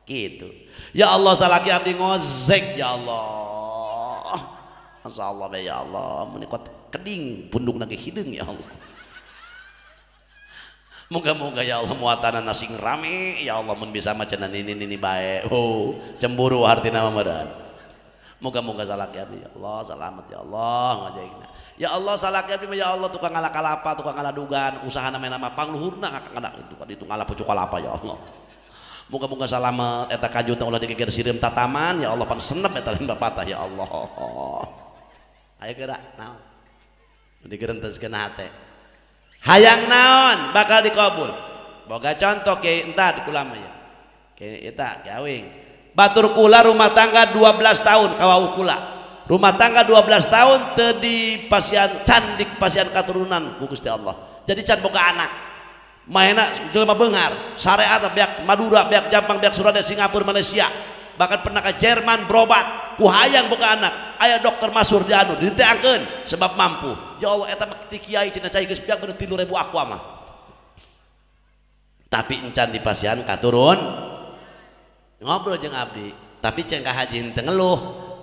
Gitu. Ya Allah salaki abdi ngozek ya Allah. Masya Allah ya Allah meni kuat keding pundung nang hideung ya Allah. Moga-moga ya Allah muatanan nasing rame ya Allah mun bisa maca nini bae. Oh, cemburu hartina mah meureun. Moga-moga salaki abdi ya Allah selamat ya Allah ngajaigna. Ya Allah salaki abdi ya Allah tukang ngala kalapa, tukang ngala dugan, usahana nama pangluhurna ngakak itu ditu ngala pucuk kalapa ya Allah. Moga-moga selamat eta kajutna ulah digeger sireum tataman ya Allah pan senep eta lain bapatah ya Allah. Ayo geura naon? Digerenteskeun hate. Hayang naon bakal dikabul. Boga contoh kiai entah di kula mah ya. Kiai eta Kiai Awing. Batur kula rumah tangga 12 tahun kawau kula. Rumah tangga 12 tahun teu di pasian can di pasian katurunan ku Gusti Allah. Jadi can boga anak. Maena jelema beunghar, syariat beak Madura, beak Jampang, beak Surabaya, Singapura, Malaysia. Bahkan pernah ke Jerman berobat. Ku hayang boga anak. Aya dokter masyhur di anu diteangkeun sebab mampu. Ya Allah eta mah ti kiai cenah cai geus beak bener 3.000 aqua mah. Tapi encan di pasian katurun ngobrol jeung abdi, tapi ceng ka haji henteu ngeluh.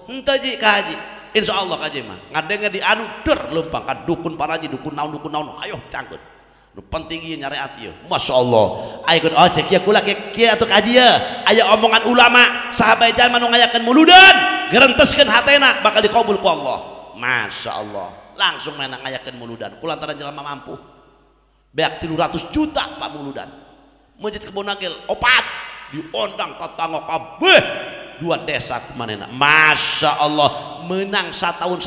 Henteu ji ka haji. Insyaallah ka haji mah ngadenge di anu der leumpang ka dukun paraji, dukun naon ayo cangkeun. Nu penting ieu nyareat ieu. Masyaallah. Ayo keun oh cek ieu kula kieu atuh ka haji ye. Aya omongan ulama, sahabat jalma nu ngayakeun muludan, gerenteskeun hatena bakal dikabul ku Allah. Masyaallah. Langsung maena ngayakeun muludan. Kulantaran jelema mampu. Beak 300 juta Pak muludan. Masjid Kebon Nagel opat diondang tetangga kabeh dua desa kumanena. Masya Allah menang 1,5 tahun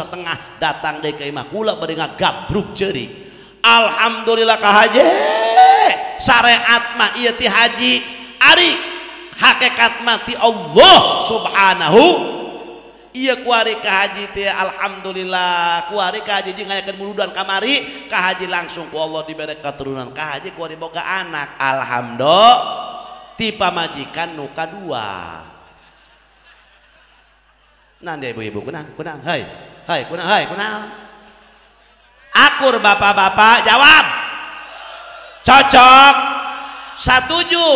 datang deui ka imah kula bade ngagabruk ceurik. Alhamdulillah ka haji syariat mah ieu ti haji ari hakikat mah ti Allah subhanahu. Ieu kuari ka haji teh alhamdulillah kuari ka haji jeung ngayakeun muludan kamari ka haji langsung ku Allah dibere katurunan ka haji kuari boga anak alhamdulillah ti pamajikan nu kadua. Nah dia ibu-ibu kunang kunang hai hai kunang hai kunang akur bapak-bapak jawab cocok satuju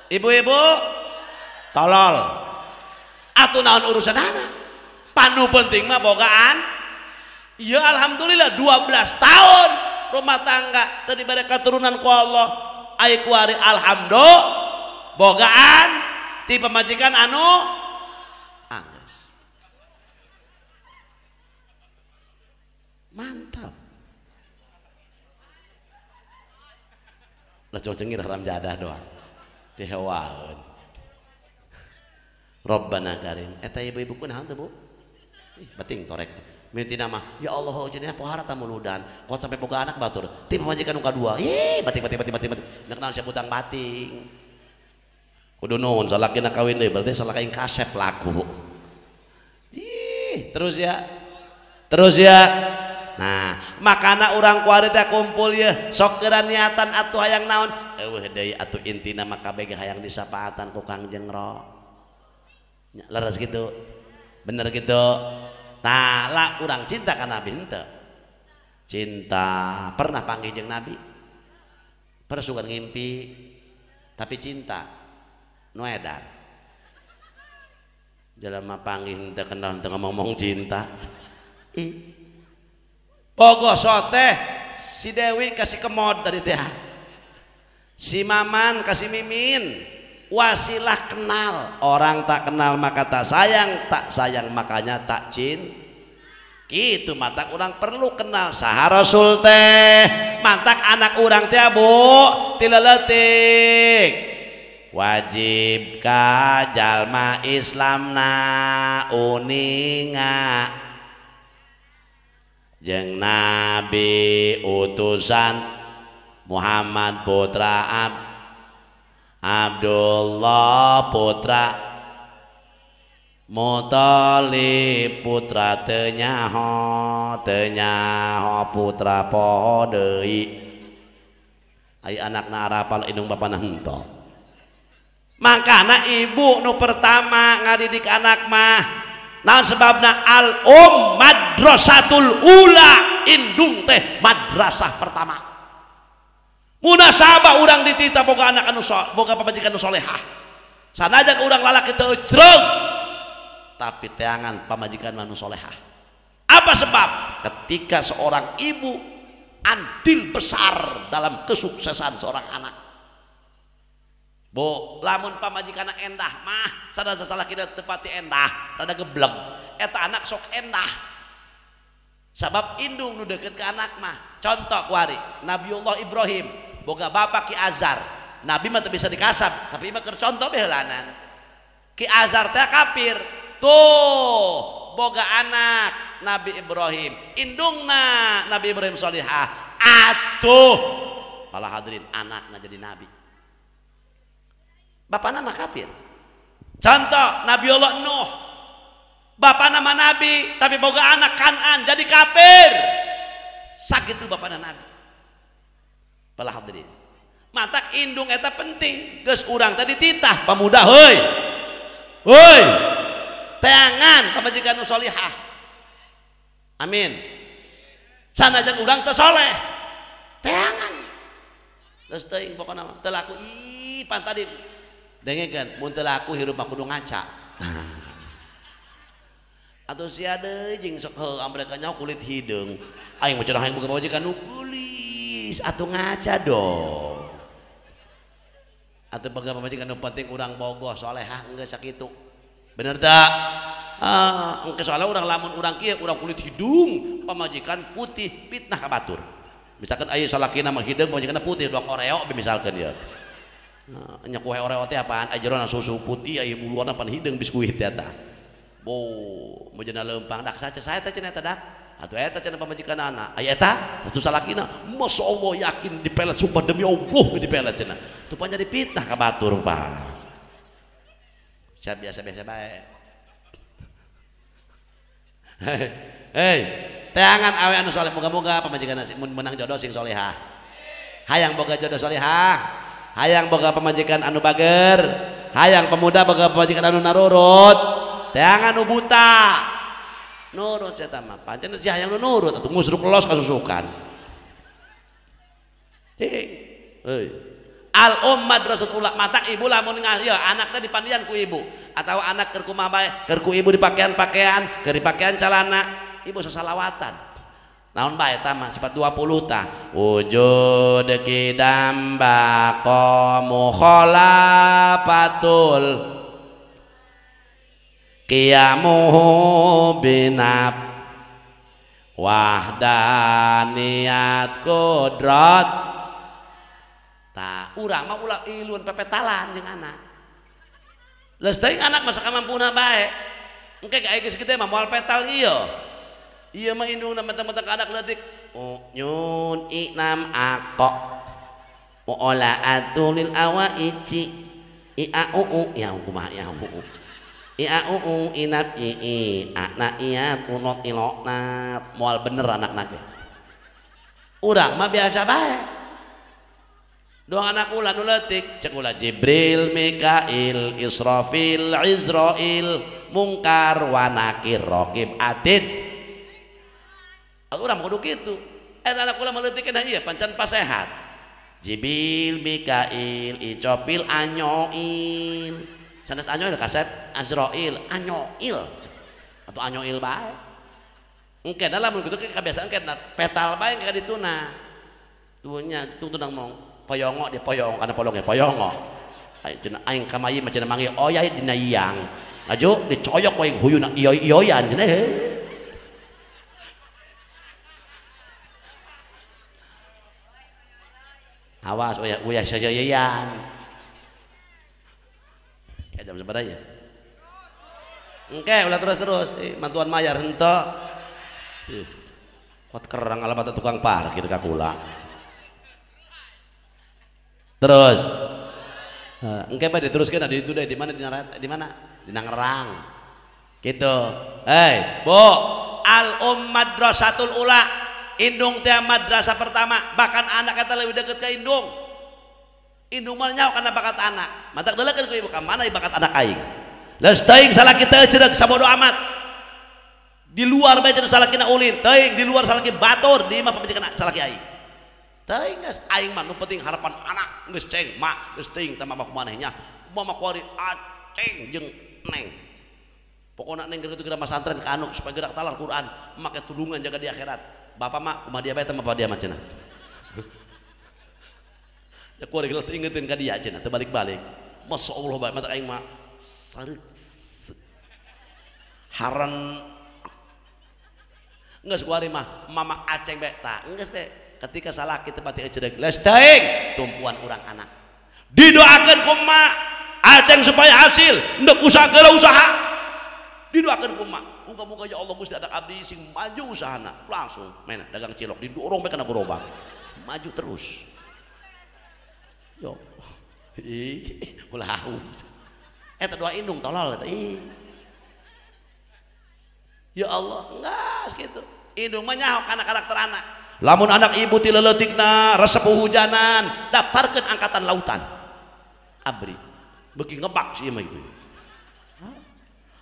ibu-ibu tolol atuh naon urusan anak panu penting mah bogaan ya alhamdulillah 12 tahun rumah tangga tadi diberi keturunan ku Allah ai kuari alhamdulillah bogaan ti pamajikan anu angges mantap lah cengir haram jadah doang dihewaeun Rabbana karim eta ibu-ibu kunaon teh Bu ih bating torek mimiti nama ya Allah jadinya pohara muludan kok sampai boga anak batur ti pamajikan nu kadua ih bating bating bating bating bating nek naon sia butang bating kudu nuhun salakina kawin deui berarti salaki kasep laku ih terus ya nah makana urang kuari teh kumpul ye sok geura niatan atuh hayang naon eueuh deui atuh intina mah kabeh hayang disapaatan ku Kangjeng Ro leres gitu bener gitu nah lah urang cinta ka Nabi henteu cinta pernah panggih jeung Nabi pernah sugan ngimpi tapi cinta nu edan jelema panggih henteu kenal henteu ngomong cinta ih pogo soteh si Dewi kasih kemod tadi teh si Maman kasih Mimin wasilah kenal orang tak kenal maka tak sayang, tak sayang makanya tak cinta. Gitu mantak orang perlu kenal saha Rasul teh mantak anak orang teh Bu ti leutik Wajib ka jalma Islamna uninga jeung nabi utusan Muhammad putra Abdullah putra Muthalib putra teu nyaho putra poho deui. Ai anakna arapal indung bapana henteu. Makana ibu nu pertama ngadidik anak mah naon sebabna al um madrasatul ula, indung teh madrasah pertama. Munasabah urang dititah boga anak anu boga pamajikan nu solehah. Sanajan urang lalaki teu ecreug tapi teangan pamajikan anu solehah. Apa sebab? Ketika seorang ibu andil besar dalam kesuksesan seorang anak. Bo, lamun pamajikan endah mah sadar salah kita tepati endah, rada geblek. Eta anak sok endah. Sabab indung nu deket ke anak mah. Contoh kuari, Nabiullah Ibrahim boga bapak Ki Azar. Nabi mah teu bisa dikasab, tapi mah keur contoh beheulanan. Ki Azar teh kafir. Tuh, boga anak Nabi Ibrahim. Indungna Nabi Ibrahim solihah. Atuh, malah hadirin anakna jadi nabi. Bapak nama kafir. Contoh Nabiullah Nuh. Bapak nama nabi tapi boga anak Kanan jadi kafir. Sakit tuh bapakna nabi. Balah hadirin. Matak indung eta penting. Geus urang tadi titah pemuda heuy. Heuy. Teangan pamajikan nu solihah. Amin. Sanajan urang teu soleh. Teangan. Geus teuing pokona mah teu laku ih pan tadi dengekeun mun teu laku hirup mah kudu ngaca. Nah. Atuh sia deui jeung sok heuh amreka nyaho kulit hideung. Aing mah cenah hayang boga pamajikan nu geulis atuh ngaca dong. Atuh boga pamajikan nu penting urang bogoh solehah geus sakitu. Bener tak? Ah, engke soalnya urang lamun urang kieu urang kulit hidung, pamajikan putih fitnah ka batur. Misalkan aya salakina mah hideung pamajikanna putih doang Oreo misalkan ya. Nah, nya kue Oreo teh apaan? Aya jerona susu putih aya buluanna pan hideung biskuit teh eta. Bo, mujana leumpang dak saca saya teh cenah eta dak. Atuh eta cenah pamajikan anak. Aya eta atuh salakina, masyaallah yakin dipelet sumpah demi Allah dipelet cenah. Tuh pan jadi fitnah ka batur Pak. Siap biasa-biasa bae. Hei, teangan awe anu soleh moga-moga pamajikan mun menang jodoh sing solehah. Hayang boga jodoh solehah, hayang boga pamajikan anu bager, hayang pemuda boga pamajikan anu narurut, teangan nu buta. Nurut eta mah, pancen si hayang nu nurut atuh ngusruk los kasusukan. Cing. Heuy. Al um madrasatul ula, matak ibu lamun ya anak teh dipandian ku ibu atau anak keur kumaha bae keur ku ibu dipakean-pakean keur dipakean calana ibu sasalawatan naon bae eta mah sifat 20 tah wujud kidam baqa mukhalafatul qiyamuhu binab wahdaniyat qudrat. Tah urang mah ulah iluan pepetalan jeung anak. Leus teuing anak masa kamampuna bae. Engke ka geus gede mah moal petal ieu. Ieu mah indungna mentang-mentang anak leutik. Unyun inam aqo. Ola atulil awaici. I a u u ya kumaha ya u u. I a u u inap i i ana iat unot iloknat moal bener anakna ge. Urang mah biasa bae. Doang anak ulah nu leutik cek ulah Jibril, Mikail, Israfil, Izrail, Mungkar, wa Nakir, Raqib, Atid. Urang kudu kitu. Eta anak ulah mah leutik kana ieu pancan pasehat. Jibril, Mikail, Icopil, Anyoil. Sanes Anyoil kasep Azrail, Anyoil. Atau Anyoil bae. Engke lamun kitu kebiasaan ke petal bae ka dituna. Tunya tungtung mong poyongo dia poyong karena polongnya poyongo aing cenah aing kamayi mah cenah manggih oyai dina iang laju dicoyok we huyuna iyo-iyoyan cenah. Awas oya uya sajayeyan. Kayak jam seberapa ya? Oke, ulah terus-terus. Mantuan mayar henteu. Kuat kerang alamat tukang parkir ka kula. Terus. Engke bae diteruskeun ada itu deh di mana di mana? Di Nangerang. Gitu. Hei, Bu, al um madrasatul ula. Indung teh madrasah pertama, bahkan anak kata lebih dekat ke indung. Indung mah nyaho kana bakat anak. Matak deuleukeun ku ibu ka mana bakat anak aing. Leus teuing salaki teu ceureuh sabodo amat. Di luar bae cenah salakina ulin, teuing di luar salaki batur, di imah pamajikan salaki aing. Teuing geus aing mah nu penting harapan anak geus ceng mak geus teuing tah mama kumaneh nya. Mama kuari aceng jeung neng. Pokona neng geus geura masantren ka anu supaya gerak talar Quran, make tulungan jaga di akhirat. Bapak mah kumaha dia bae teh bapak dia mah cenah. Ya kuari geus ingetin ka dia cenah teu balik-balik. Masyaallah bae mata aing mah sareuk haran geus kuari mah mama aceng bae tah geus bae ketika salah kita pati cereg leus teuing tumpuan urang anak didoakeun ku emak aceng supaya hasil ndek usaha geura usaha didoakeun ku emak muga-muga ya Allah Gusti anak abdi sing maju usahana langsung main dagang cilok didorong bae kana gerobak maju terus yo ih ulah eta doa indung tolol eta ih ya Allah enggak gitu indung mah nyaho kana karakter anak lamun anak ibu ti leuletikna resep hujanan daftarkeun angkatan lautan abri beuki ngebak sih mah gitu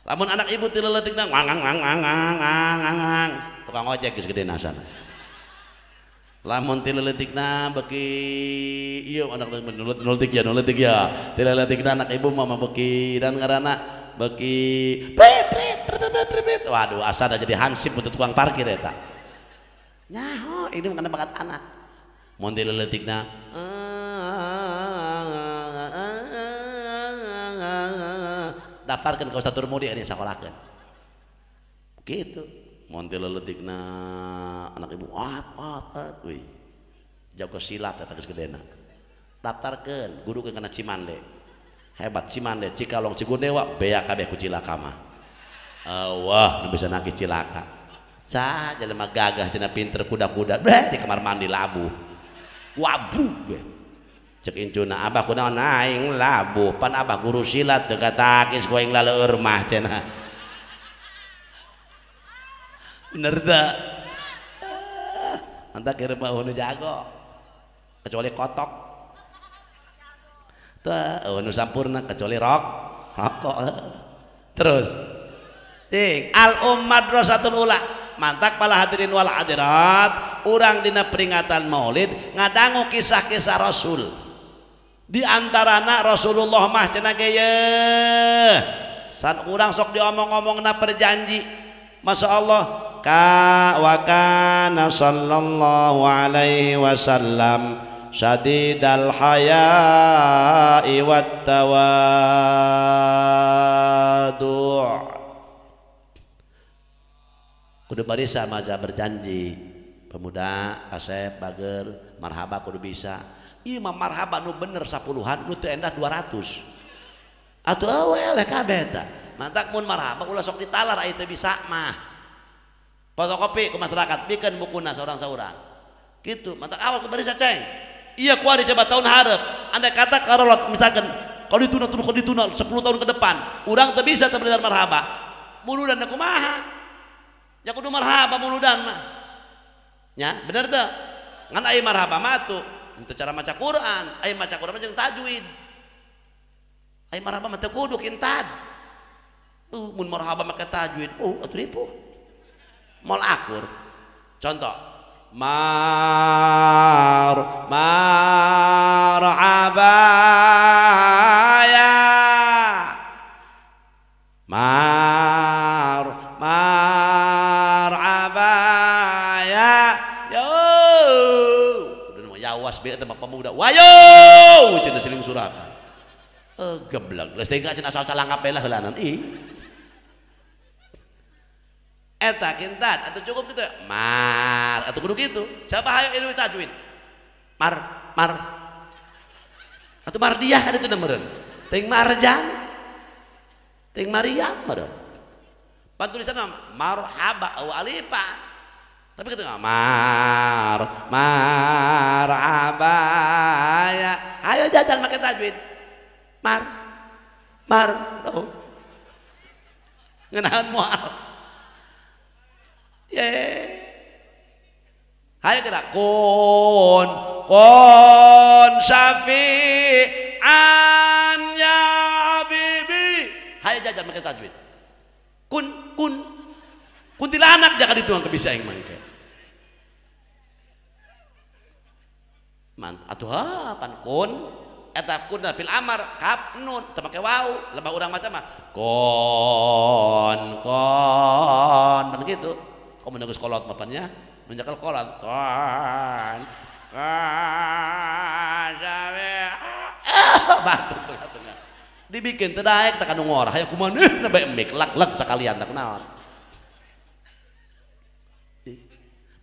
lamun anak ibu ti leuletikna ngang ngang ngang ngang ngang ngang tukang ojek geus gede nasana lamun ti leuletikna beuki ieu anak nuletik ya nuletik ya ti leuletikna anak ibu mah beuki dan ngaranna beuki prit prit prit prit waduh asana jadi hansip untuk tukang parkir eta nyaho ini bukan bakat anak mun ti leuletikna daftarkeun ka Ustaz Turmudi ini sakolahkeun kitu mun ti leuletikna anak ibu at at at wih jago silat eta geus gedena daftarkeun gurukeun kana Cimande hebat Cimande Cikalong Cigunewa bea kabeh ku cilaka mah wah nu bisa nangkis cilaka sah jelema gagah cenah pinter kuda-kuda beh di kamar mandi labuh wabruk beh cek incuna abah kunaon aing labuh pan abah guru silat teu katakis ku aing laleur mah cenah bener teu mantap kira mah nu jago kecuali kotok teu nu sampurna kecuali rokok terus ting al um madrasatul ula mantak pala hadirin wal hadirat urang dina peringatan maulid ngadangu kisah-kisah rasul di antarana Rasulullah mah cenah ge ye san urang sok diomong-omongna perjanji Masya Allah ka wa kana sallallahu alaihi wasallam syadidal haya'i wat tawadu' kudu barisa maja berjanji pemuda asep bager marhaba kudu bisa ieu mah marhaba nu bener 10-an nu teu endah 200 atuh awe kabeh eta mantak mun marhaba ulah sok ditalar aya teu bisa mah fotokopi ke masyarakat bikeun bukuna saurang-saurang gitu mantak awal kudu barisa ceng iya kuari coba tahun hareup andai kata karolot misalkan kalau dituna terus kalau dituna 10 tahun ke depan urang teu bisa teu bener marhaba muludan kumaha ya kudu marhaba muludan mah nya bener teu ngan aya marhaba mah atuh teu cara maca Quran aya maca Quran mah jeung tajwid aya marhaba mah teu kudu kintad mun marhaba make tajwid atuh ripuh moal akur contoh mar marhaba ya mar marhaba ya yo kudu mah yawas bae eta pemuda wayo cenah siling surakan geblek geus teh cenah asal calangap bae lah heulanan ih eta kintan atuh cukup gitu ya mar atuh kudu kitu coba hayo ilmu tajwid mar mar atuh mardiah kan itu meureun teuing marjan Ting Maryam meureun. Pan tulisanna marhaba aw alifan. Tapi ketika mar marhaba ya, ayo jajan make tajwid. Mar mar oh. Ngenahan moal. Ye. Hayo kira kun kun syafi'an ya habibi. Hayo jajan make tajwid. Kun kun kuntilanak jangan dituang ke bisa aing mangke. Man atuh pan kun eta kun fil amar kaf nun teu make wau lemah urang macam mah kon kon pan kitu. Komo geus kolot mah pan nya nunjakal kolot kon kon batuk tengah-tengah dibikin teu daek teh kanu ngorah hayu kumaha na bae mik lak-lak sakalian teh kunaon.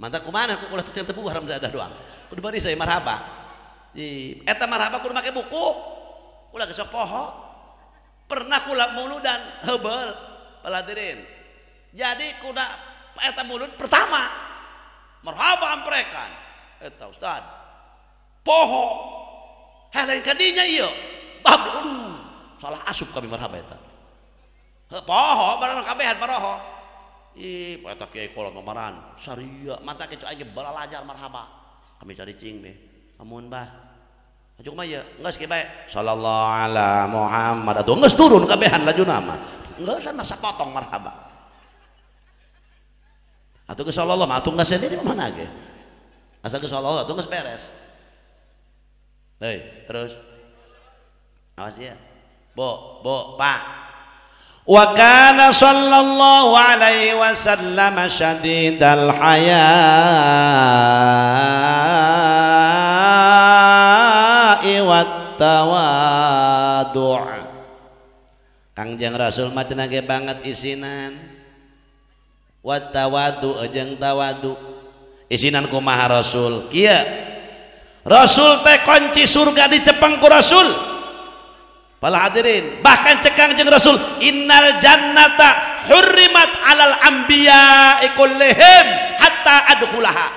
Mantap kumaha ku ulah teu tebu haram dadah doang kudu bari saya marhaba. Eta marhaba kudu make buku ulah geus poho. Pernah kula muludan heubeul paladirin. Jadi kuda eta mulud pertama marhaba amprekan eta ustad poho heh lain kadinya ieu bab aduh salah asup kami marhaba eta poho barang kabehan paroho ih eta kiai kolot mamaran saria mata ke aing balalajar marhaba kami cari cing be amun bah ajuk mah ieu geus kieu bae sallallahu ala Muhammad atuh geus turun kabehan lajuna mah geus masa potong marhaba atuh geus sallallahu mah atuh geus di mana ge asal geus sallallahu atuh geus beres. Hei terus awas ya bo bo pak. Wa kana sallallahu alaihi wasallam syadidal haya'i wat tawadu'. Kangjeng Rasul mah cenah ge banget isinan wat tawadu jeung tawadu. Isinan kumaha Rasul? Kieu Rasul teh kunci surga dicepeng ku Rasul. Para hadirin, bahkan cekang jeung Rasul innal jannata hurrimat alal anbiya'i kullihim hatta adkhulaha.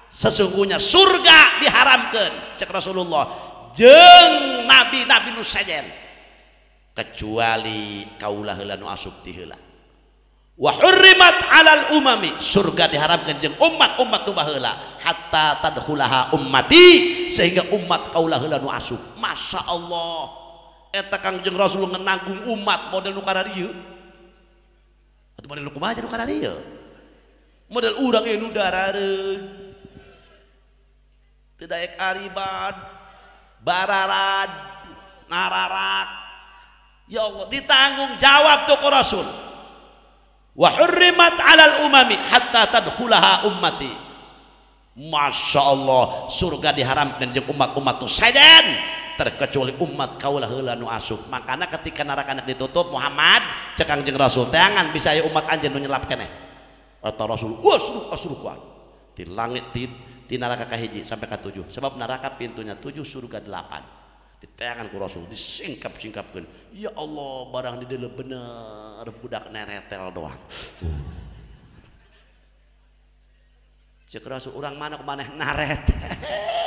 Sesungguhnya surga diharamkeun cek Rasulullah jeung nabi-nabi nu sejen kecuali kaula heula nu asup ti heula. Wa hurrimat alal umami, surga diharamkeun jeung umat-umat nu baheula hatta tadkhulaha ummati, sehingga umat kaula heula nu asup. Masya Allah. Eta Kangjeng Rasul ngenanggung umat model nu kararieu. Atuh model nu kumaha nu kararieu? Model urang nu darareun. Teu daek ariban, bararad, nararak. Ya Allah, ditanggung jawab tuh ku Rasul. Wa hurrimat 'alal umami hatta tadkhulaha ummati. Masya Allah, surga diharamkan jeung umat-umat nu sejen terkecuali umat kaulah heula nu asup. Makana ketika neraka ditutup Muhammad cek Kangjeng Rasul teangan bisa aya umat anjeun nu nyelap keneh. Eta Rasul wasruh asruhan di langit di neraka kahiji sampai ka 7. Sebab neraka pintunya 7, surga 8. Diteangan ku Rasul disingkap-singkapkeun. Ya Allah, barang di dieu bener budak neretel doang. Cek Rasul urang mana ku maneh naretel.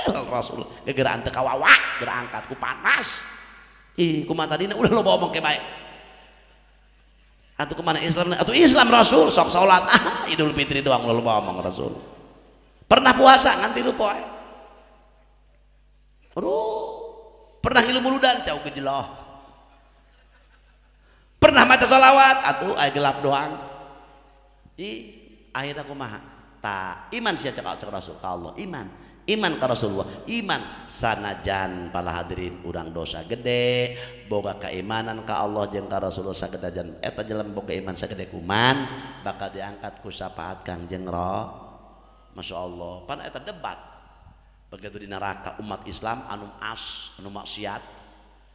Rasul gegeraan teu kawawa, geura angkat ku panas. Ih, kumaha tadina ulah loba omong ke bae. Atuh kumaha Islam? Atuh Islam Rasul sok salat. Ah, Idul Fitri doang ulah loba omong Rasul. Pernah puasa ngan 3 poe. Aduh, pernah ngilu muludan jauh gejeloh. Pernah maca sholawat atuh aya gelap doang. Ih, akhirna kumaha? Ta iman sia cek Rasul ka Allah, iman. Iman ka Rasulullah, iman sanajan para hadirin urang dosa gede, boga keimanan ka Allah jeung ka Rasulullah sagedajan eta jelema boga iman sagede kuman bakal diangkat ku syafaat Kangjeng Rasul. Masya Allah, pan eta debat begitu di neraka umat Islam anu as anu maksiat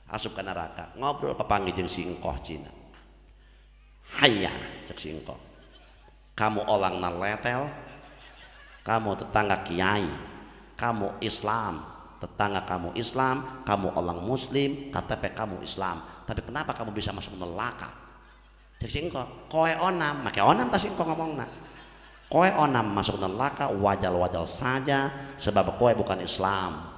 asup ka neraka ngobrol papanggih jeung si engkoh Cina. Hayya cek si engkoh, kamu orang naletel, kamu tetangga kiai, kamu Islam, tetangga kamu Islam, kamu orang Muslim, KTP kamu Islam, tapi kenapa kamu bisa masuk neraka? Cek si engko, koe onam, make onam tas engko ngomongna. Koe onam masuk neraka wajar-wajar saja sebab koe bukan Islam.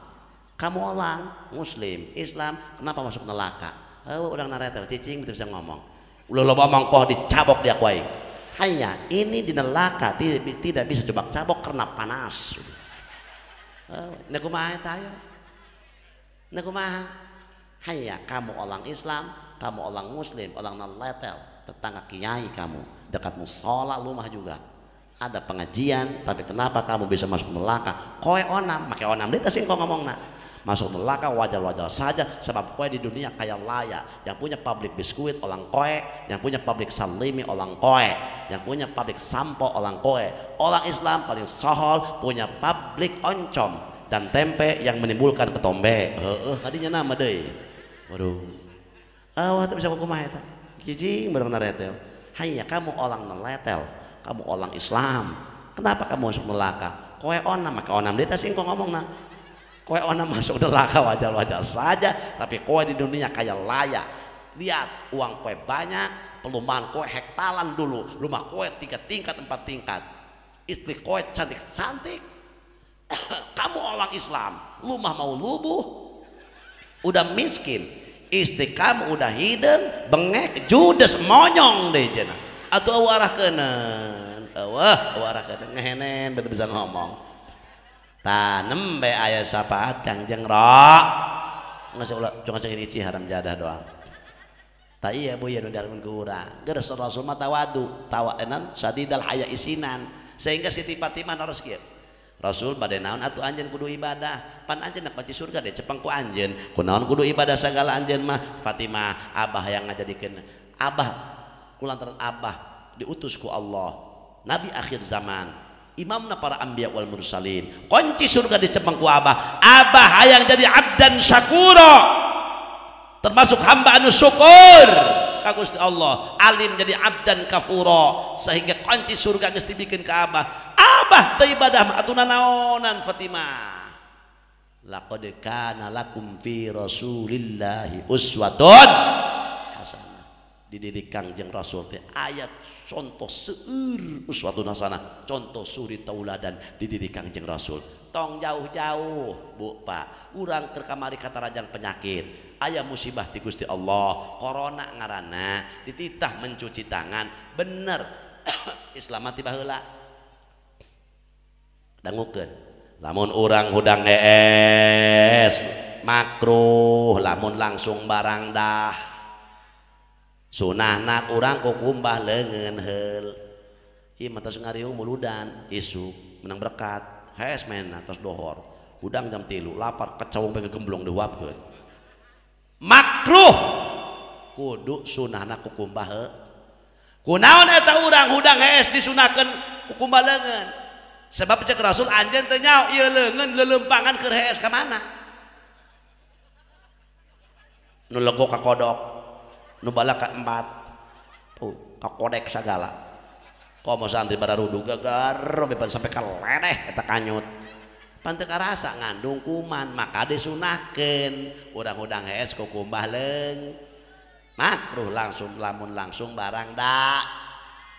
Kamu orang Muslim, Islam, kenapa masuk neraka? Oh, urang naretel cicing betul bisa ngomong. Ulah loba mangkoh dicabok dia koe. Hanya ini di neraka tidak bisa cobak-cabok karena panas. Oh, nek kumaha eta aya? Nek kumaha? Hanya kamu orang Islam, kamu orang Muslim, orang naletel, tetangga kiai kamu, dekat musola rumah juga. Ada pengajian, tapi kenapa kamu bisa masuk neraka? Koe onam, make onam dia sih kok ngomongna. Masuk neraka wajar-wajar saja sebab koe di dunia kaya layak. Yang punya pabrik biskuit orang koe, yang punya pabrik salimi orang koe, yang punya pabrik sampo orang koe. Orang Islam paling sohol punya pabrik oncom dan tempe yang menimbulkan ketombe. Heeh, kadinya nama deui. Waduh. Awah teu bisa kumaha eta. Cicing bareng naretel. Hanya kamu orang neletel, kamu orang Islam. Kenapa kamu masuk neraka? Koe onam, maka onam dia tas engko ngomongna. Koe onam masuk neraka wajar-wajar saja, tapi koe di dunia kaya layak. Lihat, uang koe banyak, perumahan koe hektaran dulu, rumah koe 3 tingkat, 4 tingkat. Istri koe cantik-cantik. Kamu orang Islam, rumah mau lubuh, udah miskin. Istri kamu udah hidung, bengek, judes, monyong deh jenah. Atau arah kenen, wah arah kenen ngehenen betul bisa ngomong. Tanem be aya syafaat Kangjeng Ra. Nggak ulah cuma cengin ici haram jadah doang. Tak iya bu ya nu diharapkeun ku urang. Geus Rasul mah tawadu, tawaenan sadidal haya isinan. Sehingga Siti Fatimah harus kieu. Rasul bade naon atuh anjeun kudu ibadah. Pan anjeun nak kunci surga deh cepeng ku anjeun. Kunaon kudu ibadah sagala anjeun mah. Fatimah abah yang ngajadikeun. Abah kulantaran abah diutus ku Allah. Nabi akhir zaman. Imamna para anbiya wal mursalin. Kunci surga dicepeng ku abah. Abah hayang jadi abdan syakura. Termasuk hamba anu syukur ka Gusti Allah. Alim jadi abdan kafura sehingga kunci surga geus dibikeun ka abah. Abah teu ibadah mah atuh nanaonan Fatimah. Laqad kana lakum fi Rasulillahi uswatun hasanah. Dididik Kangjeng Rasul teh ayat contoh seueur uswatun hasanah, contoh suri tauladan dididik Kangjeng Rasul. Tong jauh-jauh Bu Pak, urang keur kamari katarajang penyakit, aya musibah ti Gusti Allah, corona ngaranna, dititah mencuci tangan, bener. Islam mah ti baheula. Dangukeun. Lamun urang hudang hees makruh, lamun langsung barang dah. Sunahna urang kukumbah leungeun heul. Ieu mah tos ngariung muludan, isuk menang berkat. Hees main atas dohor. Hudang jam 3 lapar kecawung pengen gemblong dihuapkeun. Makruh kudu sunahna kukumbah heuh. Kunaon eta urang hudang hees disunahkeun kukumbah leungeun? Sebab cek Rasul anjeun teu nyaho ieu leungeun leuleumpangan keur hees ka mana? Nu lego ka kodok, nu balak ka empat, tuh ka kodek sagala. Komo santri bararudu gagar bebas sampai ka ledeh eta kanyut. Pan teu karasa ngandung kuman maka disunahkeun urang hudang hees kukumbah leung. Makruh langsung lamun langsung barang da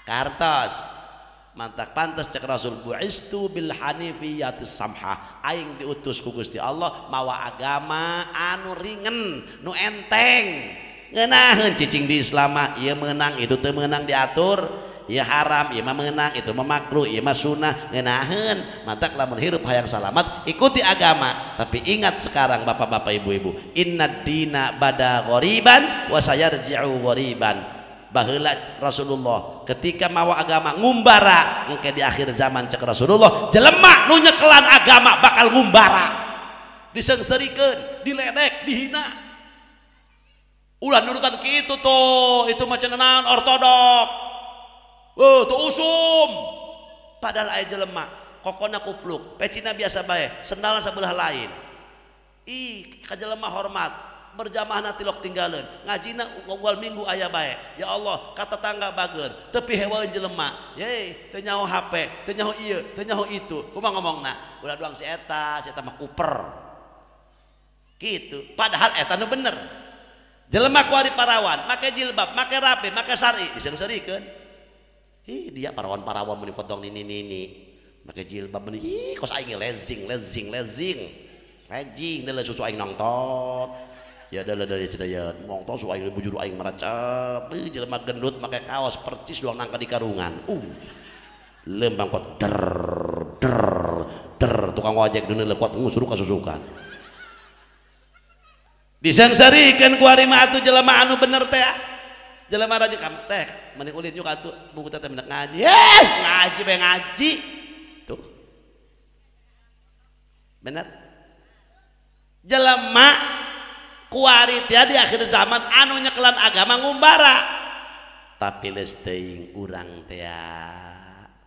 kartos. Mantak pantes cek Rasul bu'istu bil hanifiyatis samhah. Aing diutus ku Gusti Allah mawa agama anu ringen, nu enteng. Ngeunaheun cicing di Islam mah ieu meunang itu teu meunang diatur, ieu haram, ieu mah meunang, itu mah makruh, ieu mah sunnah, ngeunaheun. Mantak lamun hirup hayang salamat ikuti agama. Tapi ingat sekarang bapak-bapak ibu-ibu, inna dina bada ghoriban wa sayarji'u ghoriban. Baheula Rasulullah ketika mawa agama ngumbara, engke di akhir zaman cek Rasulullah jelema nu nyekelan agama bakal ngumbara, disengserikeun, diledek, dihina. Ulah nurutan kitu tuh, itu macam naon ortodok, oh tuh usum. Padahal aya jelema kokona kupluk, pecina biasa bae, sendalan sebelah lain. Ih, ka jelema hormat. Berjamaah tilok tinggalin, ngajina unggal minggu aya bae. Ya Allah, kata tangga bager, tepi hewan jelema. Ye, teu nyaho HP, teu nyaho ieu, teu nyaho itu. Kumaha ngomongna? Ulah doang si eta mah kuper. Gitu. Padahal eta nu bener. Jelema kuari parawan, make jilbab, make rapi, make syar'i, diseung-seurikeun. Ih, dia parawan-parawan mun dipotong nini-nini. Make jilbab mun ih kos aing lezing, lezing, lezing. Lezing deuleu susu aing nongtot. Ya deuleu deuleu cenah ya nongtot susu aing bujur aing meracap. Ih, jelema gendut make kaos percis doang nangka di karungan. Lembang kuat der der der tukang ojek deuleu kuat ngusuru kasusukan. Disengsarikeun ku ari mah atuh jelema anu bener teh. Jelema rajin kam teh mending ulin yuk atuh buku teh mendak ngaji. Ngaji bae ngaji. Tuh. Bener. Jelema kuari teh di akhir zaman anu nyekelan agama ngumbara. Tapi leus teuing urang teh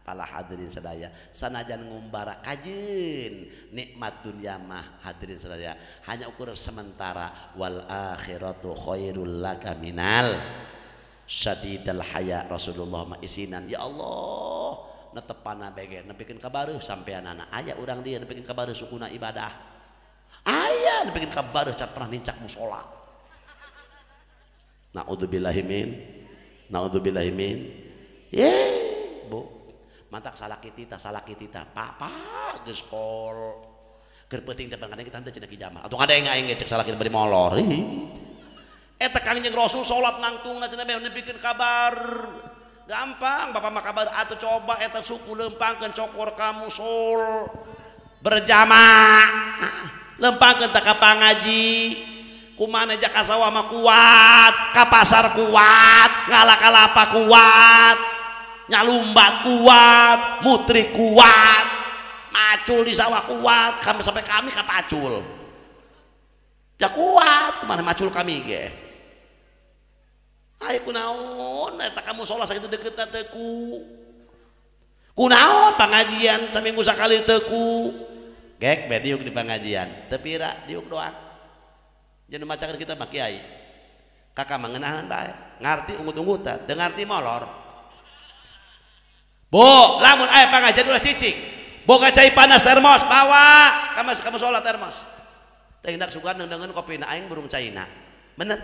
pala hadirin sadaya sanajan ngumbara kajeun nikmat dunia mah hadirin sadaya hanya ukur sementara wal akhiratu khairul laka minal syadidal haya. Rasulullah mah isinan ya Allah netepana bege nepikeun ka bareuh sampeanana aya urang dieu nepikeun ka bareuh sukuna ibadah aya nepikeun ka bareuh can pernah nincak musala. Naudzubillahi min naudzubillahi min. Ye bu mantak salah kitita papa geus kol keur peuting teh pangkadeng kita teh cenah ki jamaah atuh ngadeng aing ge cek salaki bari molor. Eta Kangjeng Rasul salat nangtungna cenah beh nepikeun kabar gampang bapak mah kabar atuh coba eta suku lempangkeun cokor ka musul berjamaah lempangkeun ta ka pangaji kumana ja ka sawah mah kuat ka pasar kuat ngala-kalapa kuat nyalumbat kuat, mutri kuat, macul di sawah kuat, kami sampai kami kapacul. Ya kuat, kemana macul kami ge? Ayo kunaon, eta kamu sholat sakitu deukeutna teu ku. Kunaon pangajian saminggu sakali teu ku. Gek be diuk di pangajian, teu pira diuk doang. Jeung macakeun kita mah kiai. Kakak mah ngeunahan bae, ngarti ungut-ungutan, teu ngarti molor. Bu, lamun aya pangajian ulah cicing. Boga cai panas termos, bawa ka musala termos. Teh hendak sugan neundeungeun kopina aing burung caina. Bener.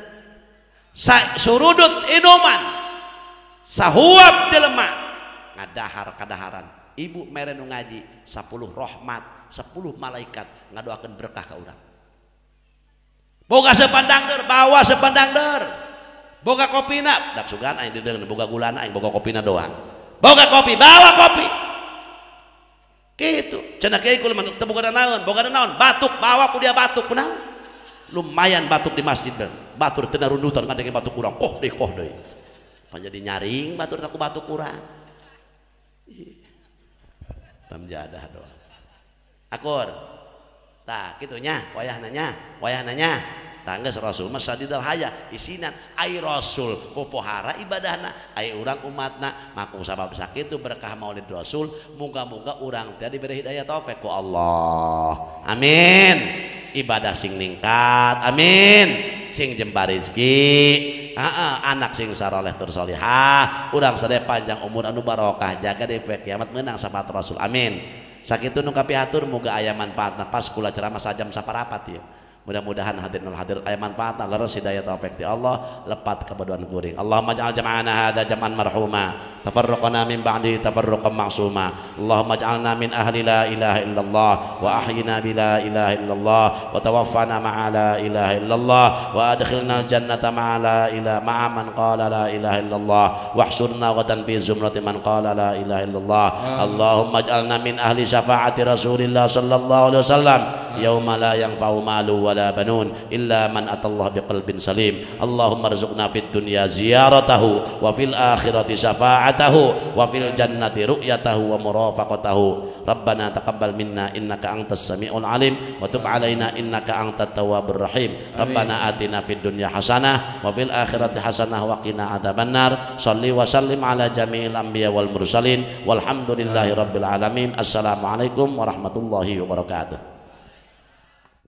Surudut inuman. Sahuap jelema ngadahar kadaharan. Ibu mere nu ngaji 10 rahmat, 10 malaikat ngadoakeun berkah ka urang. Boga sepandang der, bawa sepandang der. Boga kopina, dak sugan aing dideungeun boga gulana aing boga kopina doang. Boga kopi, bawa kopi. Gitu. Cenah kiai kula mah teu boga naon, boga naon, batuk, bawa ku dia batuk kunaon. Lumayan batuk di masjid ben. Batur teu narundutan ngadenge batuk urang, koh deui koh deui. Pan jadi nyaring batur tak ku batuk urang. Ramjadah doang. Akur. Tah kitu nya, wayahna nya, wayahna nya. Tangga Rasul mah sadidal haya isinan ai Rasul kupohara ibadahna ai urang umatna maku sabab sakitu berkah maulid Rasul muga-muga urang teh diberi hidayah taufik ku Allah amin ibadah sing ningkat amin sing jembar rezeki anak sing saroleh tur solihah urang sadaya panjang umur anu barokah jaga di poe kiamat meunang syafaat Rasul amin sakitu nu kapihatur muga aya manfaatna pas kula ceramah sajam saparapat ieu. Mudah-mudahan hadirin hadirat aya manfaatna leres hidayah taufik ti Allah lepat kabodohan kuring. Allahumma ij'al jam'ana hadza jam'an marhuma tafarraqana min ba'di tafarruqan ma'suma. Allahumma ij'alna min ahli la ilaha illallah wa ahyina bi la ilaha illallah wa tawaffana ma'a la ilaha illallah wa adkhilna jannata ma'a la ilaha ma'a man qala la ilaha illallah wahsurna ghadan fi zumrati man qala la ilaha illallah. Allahumma ij'alna min ahli syafaati Rasulillah sallallahu alaihi wasallam yauma la yanfa'u malu wala banun illa man atallah biqalbin salim. Allahumma rzuqna fid dunya ziyaratahu wa fil akhirati syafa'atahu wa fil jannati ru'yatahu wa murafaqatahu. Rabbana taqabbal minna innaka antas samiul alim wa tub alaina innaka antat tawwabur rahim. Rabbana atina fid dunya hasanah wa fil akhirati hasanah wa qina adzabannar. Shalli wa sallim ala jami'il anbiya wal mursalin walhamdulillahi rabbil alamin. Assalamualaikum warahmatullahi wabarakatuh.